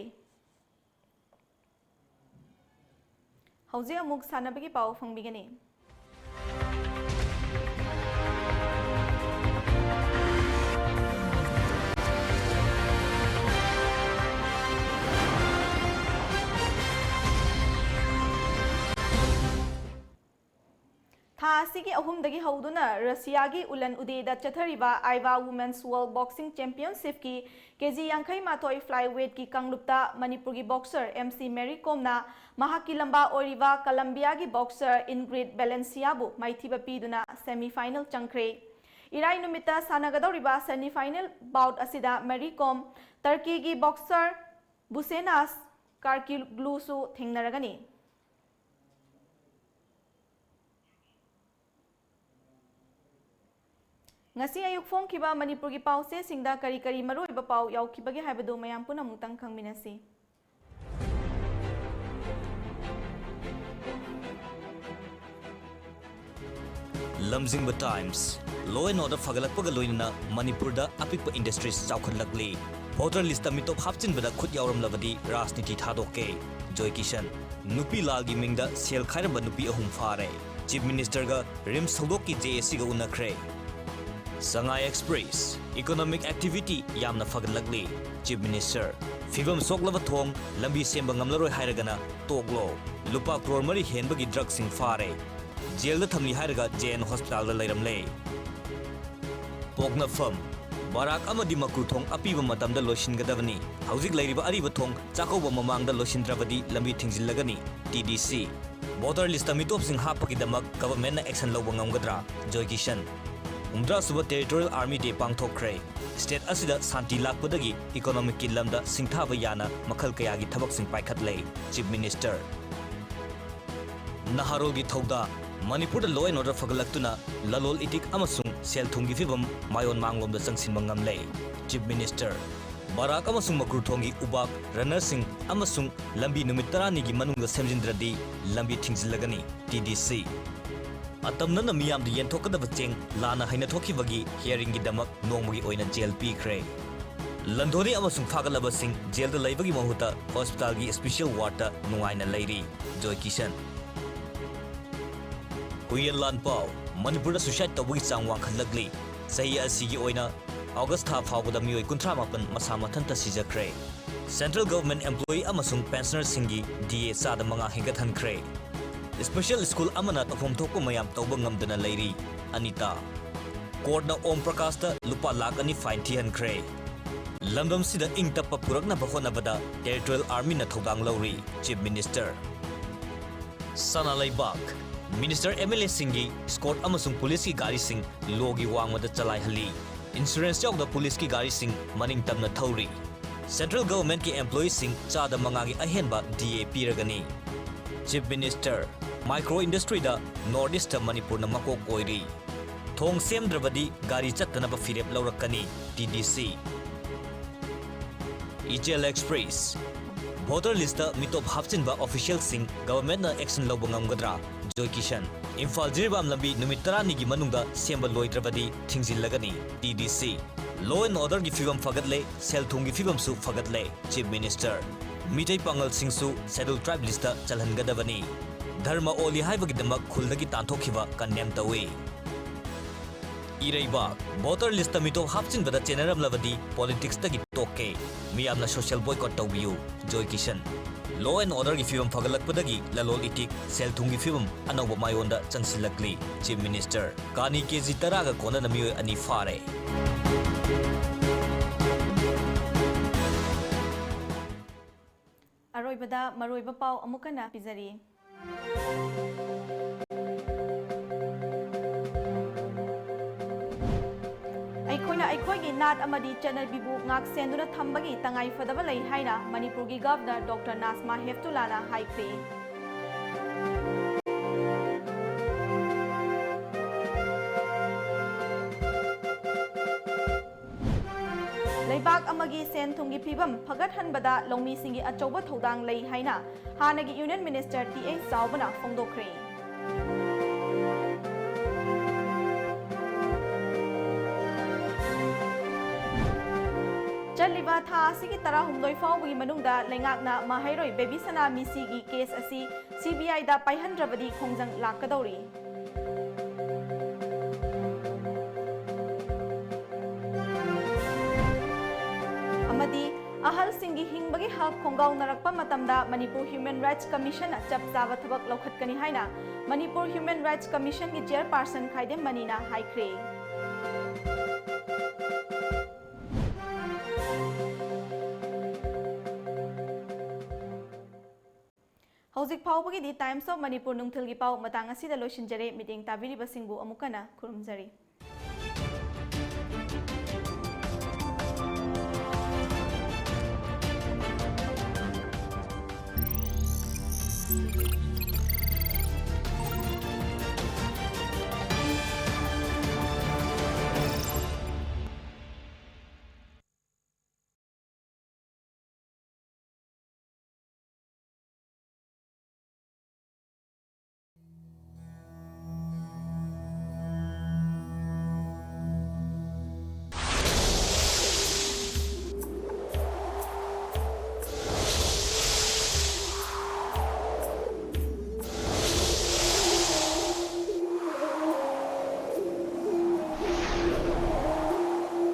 ꯍꯧꯖꯤꯛ ꯑꯃꯨꯛ ꯁꯥꯟꯅꯕꯒꯤ ꯄꯥꯎ ꯐꯪꯕꯤꯒꯅꯤ꯫ ꯑꯁꯤꯒꯤ ꯑꯍꯨꯝꯗꯒꯤ ꯍꯧꯗꯨꯅ ꯔꯁꯤꯌꯥꯒꯤ ꯎꯂꯟ ꯎꯗꯦꯗ ꯆꯠꯊꯔꯤꯕ ꯑꯥꯏꯕꯥ Women's World Boxing Championship ꯀꯤ ꯀꯦꯖꯤ ꯌꯥꯡꯈꯩ ꯃꯥꯊꯣꯏ flyweight ꯀꯤ ꯀꯥꯡꯂꯨꯞꯇ ꯃꯅꯤꯄꯨꯔꯒꯤ boxer ꯑꯦꯝ ꯁꯤ ꯃꯦꯔꯤ ꯀꯣꯝꯅ ꯃꯍꯥꯛꯀꯤ ꯂꯝꯕꯥ ꯑꯣꯏꯔꯤꯕ ꯀꯂꯝꯕꯤꯌꯥꯒꯤ boxer ꯏꯟꯒ꯭ꯔꯤꯠ ꯕꯦꯂꯦꯟꯁꯤꯌꯥꯕꯨ ꯃꯥꯏꯊꯤꯕ ꯄꯤꯗꯨꯅ semi final ꯆꯪꯈ꯭ꯔꯦ꯫ ꯏꯔꯥꯏ ꯅꯨꯃꯤꯠꯇ ꯁꯥꯟꯅꯒꯗꯧꯔꯤꯕ semi final bout ꯑꯁꯤꯗ ꯃꯦꯔꯤ ꯀꯣꯝ ꯇꯔꯀꯤꯒꯤ boxer ꯕꯨꯁꯦꯅꯥꯁ ꯀꯥꯔꯀꯤꯒ꯭ꯂꯨꯁꯨ ꯊꯦꯡꯅꯔꯒꯅꯤ꯫ ꯉꯁꯤ ꯑꯌꯨꯛ ꯐꯣꯡꯈꯤꯕ ꯃꯅꯤꯄꯨꯔꯒꯤ ꯄꯥꯎꯆꯦꯁꯤꯡꯗ ꯀꯔꯤ ꯀꯔꯤ ꯃꯔꯨꯑꯣꯏꯕ ꯄꯥꯎ ꯌꯥꯎꯈꯤꯕꯒꯦ ꯍꯥꯏꯕꯗꯨ ꯃꯌꯥꯝ ꯄꯨꯟꯅ ꯑꯃꯨꯛꯇꯪ ꯈꯪꯃꯤꯟꯅꯁꯤ꯫ ꯂꯝꯖꯤꯡꯕ Times꯫ Law and order ꯐꯒꯠꯂꯛꯄꯒ ꯂꯣꯏꯅꯅ ꯃꯅꯤꯄꯨꯔꯗ ꯑꯄꯤꯛꯄ industries ꯆꯥꯎꯈꯠꯂꯛꯂꯤ꯫ Voter list ꯇ ꯃꯤꯇꯣꯞ ꯍꯥꯞꯆꯤꯟꯕꯗ ꯈꯨꯠ ꯌꯥꯎꯔꯝꯂꯕꯗꯤ ꯔꯥꯖꯅꯤꯇꯤ ꯊꯥꯗꯣꯛꯀꯦ꯫ ꯖꯣꯏ ꯀꯤꯁꯟ꯫ ꯅꯨꯄꯤ ꯂꯥꯜꯒꯤ ꯃꯤꯡꯗ ꯁꯦꯜ ꯈꯥꯏꯔꯝꯕ ꯅꯨꯄꯤ ꯑꯍꯨꯝ ꯐꯥꯔꯦ꯫ Chief Minister ꯒ RIMS ꯊꯧꯗꯣꯛꯀꯤ JAC ꯒ ꯎꯅꯈ꯭ꯔꯦ꯫ Sangai Express꯫ Economic activity ꯌꯥꯝꯅ ꯐꯒꯠꯂꯛꯂꯤ꯫ Chief Minister꯫ ꯐꯤꯕꯝ ꯁꯣꯛꯂꯕ ꯊꯣꯡ ꯂꯝꯕꯤ ꯁꯦꯝꯕ ꯉꯝꯂꯔꯣꯏ ꯍꯥꯏꯔꯒꯅ ꯇꯣꯛꯂꯣ꯫ ꯂꯨꯄꯥ ꯀ꯭ꯔꯣꯔ ꯃꯔꯤ ꯍꯦꯟꯕꯒꯤ drug ꯁꯤꯡ ꯐꯥꯔꯦ꯫ ꯖꯦꯜꯗ ꯊꯝꯂꯤ ꯍꯥꯏꯔꯒ JN Hospital ꯗ ꯂꯩꯔꯝꯂꯦ꯫ ꯄꯣꯛꯅꯐꯝ꯫ ꯕꯔꯥꯛ ꯑꯃꯗꯤ ꯃꯀ꯭ꯔꯨ ꯊꯣꯡ ꯑꯄꯤꯕ ꯃꯇꯝꯗ ꯂꯣꯏꯁꯤꯟꯒꯗꯕꯅꯤ꯫ ꯍꯧꯖꯤꯛ ꯂꯩꯔꯤꯕ ꯑꯔꯤꯕ ꯊꯣꯡ ꯆꯥꯛꯀꯧꯕ ꯃꯃꯥꯡꯗ ꯂꯣꯏꯁꯤꯟꯗ꯭ꯔꯕꯗꯤ ꯂꯝꯕꯤ ꯊꯤꯡꯖꯤꯜꯂꯒꯅꯤ꯫ TDC꯫ Voter list ꯇ ꯃꯤꯇꯣꯞꯁꯤꯡ ꯍꯥꯞꯄꯒꯤꯗꯃꯛ government ꯅ action ꯂꯧꯕ ꯉꯝꯒꯗ꯭ꯔꯥ? ꯖꯣꯏ ꯀꯤꯁꯟ꯫ ꯍꯨꯝꯗ꯭ꯔꯥ ꯁꯨꯕ Territorial Army Day ꯄꯥꯡꯊꯣꯛꯈ꯭ꯔꯦ꯫ State ꯑꯁꯤꯗ ꯁꯥꯟꯇꯤ ꯂꯥꯛꯄꯗꯒꯤ economic ꯀꯤ ꯂꯝꯗ ꯁꯤꯡꯊꯥꯕ ꯌꯥꯅ ꯃꯈꯜ ꯀꯌꯥꯒꯤ ꯊꯕꯛꯁꯤꯡ ꯄꯥꯏꯈꯠꯂꯦ꯫ Chief Minister꯫ ꯅꯍꯥꯔꯣꯜꯒꯤ ꯊꯧꯗꯥꯡ꯫ ꯃꯅꯤꯄꯨꯔꯗ law and order ꯐꯒꯠꯂꯛꯇꯨꯅ ꯂꯂꯣꯜ ꯏꯇꯤꯛ ꯑꯃꯁꯨꯡ ꯁꯦꯜ ꯊꯨꯝꯒꯤ ꯐꯤꯕꯝ ꯃꯥꯏꯑꯣꯟ ꯃꯥꯡꯂꯣꯝꯗ ꯆꯪꯁꯤꯟꯕ ꯉꯝꯂꯦ꯫ Chief Minister꯫ ꯕꯔꯥꯛ ꯑꯃꯁꯨꯡ ꯃꯀ꯭ꯔꯨ ꯊꯣꯡꯒꯤ ꯎꯕꯥꯛ, runner ꯁꯤꯡ ꯑꯃꯁꯨꯡ ꯂꯝꯕꯤ ꯅꯨꯃꯤꯠ ꯇꯔꯥꯅꯤꯒꯤ ꯃꯅꯨꯡꯗ ꯁꯦꯝꯖꯤꯟꯗ꯭ꯔꯗꯤ ꯂꯝꯕꯤ ꯊꯤꯡꯖꯤꯜꯂꯒꯅꯤ꯫ TDC꯫ ꯑꯇꯝꯅꯅ ꯃꯤꯌꯥꯝꯗ ꯌꯦꯟꯊꯣꯛꯀꯗꯕ ꯆꯦꯡ ꯂꯥꯟꯅ ꯍꯩꯅꯊꯣꯛꯈꯤꯕꯒꯤ hearing ꯒꯤꯗꯃꯛ ꯅꯣꯡꯃꯒꯤ ꯑꯣꯏꯅ ꯖꯦꯜ ꯄꯤꯈ꯭ꯔꯦ꯫ ꯂꯟꯗꯣꯔꯤ ꯑꯃꯁꯨꯡ ꯐꯥꯒꯠꯂꯕꯁꯤꯡ ꯖꯦꯜꯗ ꯂꯩꯕꯒꯤ ꯃꯍꯨꯠꯇ hospital ꯒꯤ special ward ꯇ ꯅꯨꯡꯉꯥꯏꯅ ꯂꯩꯔꯤ꯫ ꯖꯣꯏ ꯀꯤꯁꯟ꯫ ꯍꯨꯏꯌꯦꯟ ꯂꯥꯟꯄꯥꯎ꯫ ꯃꯅꯤꯄꯨꯔꯗ suicide ꯇꯧꯕꯒꯤ ꯆꯥꯡ ꯋꯥꯡꯈꯠꯂꯛꯂꯤ꯫ ꯆꯍꯤ ꯑꯁꯤꯒꯤ ꯑꯣꯏꯅ August ꯊꯥ ꯐꯥꯎꯕꯗ ꯃꯤꯑꯣꯏ ꯀꯨꯟꯊ꯭ꯔꯥ ꯃꯥꯄꯟ ꯃꯁꯥ ꯃꯊꯟꯇ ꯁꯤꯖꯈ꯭ꯔꯦ꯫ Central Government employee ꯑꯃꯁꯨꯡ pensioner ꯁꯤꯡꯒꯤ DA ꯆꯥꯗ ꯃꯉꯥ ꯍꯦꯟꯒꯠꯍꯟꯈ꯭ꯔꯦ꯫ Special school ꯑꯃꯅ ꯇꯧꯐꯝ ꯊꯣꯛꯄ ꯃꯌꯥꯝ ꯇꯧꯕ ꯉꯝꯗꯅ ꯂꯩꯔꯤ꯫ ꯑꯅꯤꯇꯥ꯫ Courtꯅ ꯑꯣꯝ ꯄ꯭ꯔꯀꯥꯁꯇ ꯂꯨꯄꯥ ꯂꯥꯈ ꯑꯅꯤ fine ꯊꯤꯍꯟꯈ꯭ꯔꯦ꯫ ꯂꯝꯗꯝꯁꯤꯗ ꯏꯪ ꯇꯞꯄ ꯄꯨꯔꯛꯅꯕ ꯍꯣꯠꯅꯕꯗ Territorial Armyꯅ ꯊꯧꯗꯥꯡ ꯂꯧꯔꯤ, Chief Minister꯫ ꯁꯅꯥ ꯂꯩꯕꯥꯛ꯫ Minister, MLAꯁꯤꯡꯒꯤ escort ꯑꯃꯁꯨꯡ ꯄꯨꯂꯤꯁꯀꯤ ꯒꯥꯔꯤꯁꯤꯡ lawꯒꯤ ꯋꯥꯡꯃꯗ ꯆꯂꯥꯏꯍꯜꯂꯤ꯫ Insurance ꯌꯥꯎꯗ ꯄꯨꯂꯤꯁꯀꯤ ꯒꯥꯔꯤꯁꯤꯡ ꯃꯅꯤꯡ ꯇꯝꯅ ꯊꯧꯔꯤ꯫ Central Governmentꯀꯤ employeeꯁꯤꯡ ꯆꯥꯗ ꯃꯉꯥꯒꯤ ꯑꯍꯦꯟꯕ DA ꯄꯤꯔꯒꯅꯤ꯫ Chief Minister, micro industryꯗ North Eastꯇ ꯃꯅꯤꯄꯨꯔꯅ ꯃꯀꯣꯛ ꯑꯣꯏꯔꯤ꯫ ꯊꯣꯡ ꯁꯦꯝꯗ꯭ꯔꯕꯗꯤ ꯒꯥꯔꯤ ꯆꯠꯇꯅꯕ ꯐꯤꯔꯦꯞ ꯂꯧꯔꯛꯀꯅꯤ, TDC꯫ ꯏꯆꯦꯜ Express꯫ Voter listꯇ ꯃꯤꯇꯣꯞ ꯍꯥꯞꯆꯤꯟꯕ officialꯁꯤꯡ governmentꯅ action ꯂꯧꯕ ꯉꯝꯒꯗ꯭ꯔꯥ? ꯖꯣꯏ ꯀꯤꯁꯟ꯫ ꯏꯝꯐꯥꯜ ꯖꯤꯔꯤꯕꯥꯝ ꯂꯝꯕꯤ ꯅꯨꯃꯤꯠ ꯇꯔꯥꯅꯤꯒꯤ ꯃꯅꯨꯡꯗ ꯁꯦꯝꯕ ꯂꯣꯏꯗ꯭ꯔꯕꯗꯤ ꯊꯤꯡꯖꯤꯜꯂꯒꯅꯤ, TDC꯫ Law and orderꯒꯤ ꯐꯤꯕꯝ ꯐꯒꯠꯂꯦ, ꯁꯦꯜ ꯊꯨꯝꯒꯤ ꯐꯤꯕꯝꯁꯨ ꯐꯒꯠꯂꯦ, Chief Minister꯫ Meitei ꯄꯥꯉꯜꯁꯤꯡꯁꯨ Scheduled Tribe listꯇ ꯆꯜꯍꯟꯒꯗꯕꯅꯤ꯫ ꯙꯔꯃ ꯑꯣꯜꯂꯤ ꯍꯥꯏꯕꯒꯤꯗꯃꯛ ꯈꯨꯜꯗꯒꯤ ꯇꯥꯟꯊꯣꯛꯈꯤꯕ condemn ꯇꯧꯏ꯫ ꯏꯔꯩꯕꯥꯛ꯫ Voter listꯇ ꯃꯤꯇꯣꯞ ꯍꯥꯞꯆꯤꯟꯕꯗ ꯆꯦꯟꯅꯔꯝꯂꯕꯗꯤ politicsꯇꯒꯤ ꯇꯣꯛꯀꯦ꯫ ꯃꯤꯌꯥꯝꯅ social boycott ꯇꯧꯕꯤꯌꯨ꯫ ꯖꯣꯏ ꯀꯤꯁꯟ꯫ Law and orderꯒꯤ ꯐꯤꯕꯝ ꯐꯒꯠꯂꯛꯄꯗꯒꯤ ꯂꯂꯣꯜ ꯏꯇꯤꯛ, ꯁꯦꯜ ꯊꯨꯝꯒꯤ ꯐꯤꯕꯝ ꯑꯅꯧꯕ ꯃꯥꯏꯑꯣꯟꯗ ꯆꯪꯁꯤꯜꯂꯛꯂꯤ꯫ Chief Minister꯫ ꯀꯥꯅꯤ KG ꯇꯔꯥꯒ ꯀꯣꯟꯅꯅ ꯃꯤꯑꯣꯏ ꯑꯅꯤ ꯐꯥꯔꯦ꯫ ꯑꯔꯣꯏꯕꯗ ꯃꯔꯨꯑꯣꯏꯕ ꯄꯥꯎ ꯑꯃꯨꯛ ꯍꯟꯅ ꯄꯤꯖꯔꯤ꯫ ꯑꯩꯈꯣꯏꯅ ꯑꯩꯈꯣꯏꯒꯤ ꯅꯥꯠ ꯑꯃꯗꯤ ꯆꯠꯅꯕꯤꯕꯨ ꯉꯥꯛ ꯁꯦꯟꯗꯨꯅ ꯊꯝꯕꯒꯤ ꯇꯉꯥꯏ ꯐꯗꯕ ꯂꯩ ꯍꯥꯏꯅ ꯃꯅꯤꯄꯨꯔꯒꯤ Governor Doctor ꯅꯥꯖꯃꯥ ꯍꯦꯞꯇꯨꯂꯥꯅ ꯍꯥꯏꯈ꯭ꯔꯦ꯫ ꯂꯩꯕꯥꯛ ꯑꯃꯒꯤ ꯁꯦꯟ ꯊꯨꯝꯒꯤ ꯐꯤꯕꯝ ꯐꯒꯠꯍꯟꯕꯗ ꯂꯧꯃꯤꯁꯤꯡꯒꯤ ꯑꯆꯧꯕ ꯊꯧꯗꯥꯡ ꯂꯩ ꯍꯥꯏꯅ ꯍꯥꯟꯅꯒꯤ Union Minister ꯇꯤ ꯑꯩꯆ ꯆꯥꯎꯕꯅ ꯐꯣꯡꯗꯣꯛꯈ꯭ꯔꯦ꯫ ꯆꯠꯂꯤꯕ ꯊꯥ ꯑꯁꯤꯒꯤ ꯇꯔꯥꯍꯨꯝꯗꯣꯏ ꯐꯥꯎꯕꯒꯤ ꯃꯅꯨꯡꯗ ꯂꯩꯉꯥꯛꯅ ꯃꯍꯩꯔꯣꯏ ꯕꯦꯕꯤꯁꯅꯥ ꯃꯤꯁꯤꯒꯤ case ꯑꯁꯤ CBIꯗ ꯄꯥꯏꯍꯟꯗ꯭ꯔꯕꯗꯤ ꯈꯣꯡꯖꯪ ꯂꯥꯛꯀꯗꯧꯔꯤ꯫ ꯑꯃꯗꯤ ꯑꯍꯜꯁꯤꯡ ꯁꯤꯡꯒꯤ ꯍꯤꯡꯕꯒꯤ ꯍꯛ ꯈꯣꯡꯒꯥꯎꯅꯔꯛꯄ ꯃꯇꯝꯗ ꯃꯅꯤꯄꯨꯔ ꯍ꯭ꯌꯨꯃꯦꯟ ꯔꯥꯏꯠꯁ ꯀꯃꯤꯁꯟꯅ ꯆꯞ ꯆꯥꯕ ꯊꯕꯛ ꯂꯧꯈꯠꯀꯅꯤ ꯍꯥꯏꯅ ꯃꯅꯤꯄꯨꯔ ꯍ꯭ꯌꯨꯃꯦꯟ ꯔꯥꯏꯠꯁ ꯀꯃꯤꯁꯟꯒꯤ ꯆꯤꯌꯔꯄꯥꯔꯁꯟ ꯈꯥꯏꯗꯦꯝ ꯃꯅꯤꯅ ꯍꯥꯏꯈ꯭ꯔꯦ꯫ ꯍꯧꯖꯤꯛ ꯐꯥꯎꯕꯒꯤꯗꯤ Times of Manipur ꯅꯨꯡꯊꯤꯜꯒꯤ ꯄꯥꯎ ꯃꯇꯥꯡ ꯑꯁꯤꯗ ꯂꯣꯏꯁꯤꯟꯖꯔꯦ꯫ ꯃꯤꯠꯌꯦꯡ ꯇꯥꯕꯤꯔꯤꯕꯁꯤꯡꯕꯨ ꯑꯃꯨꯛ ꯍꯟꯅ ꯈꯨꯔꯨꯝꯖꯔꯤ꯫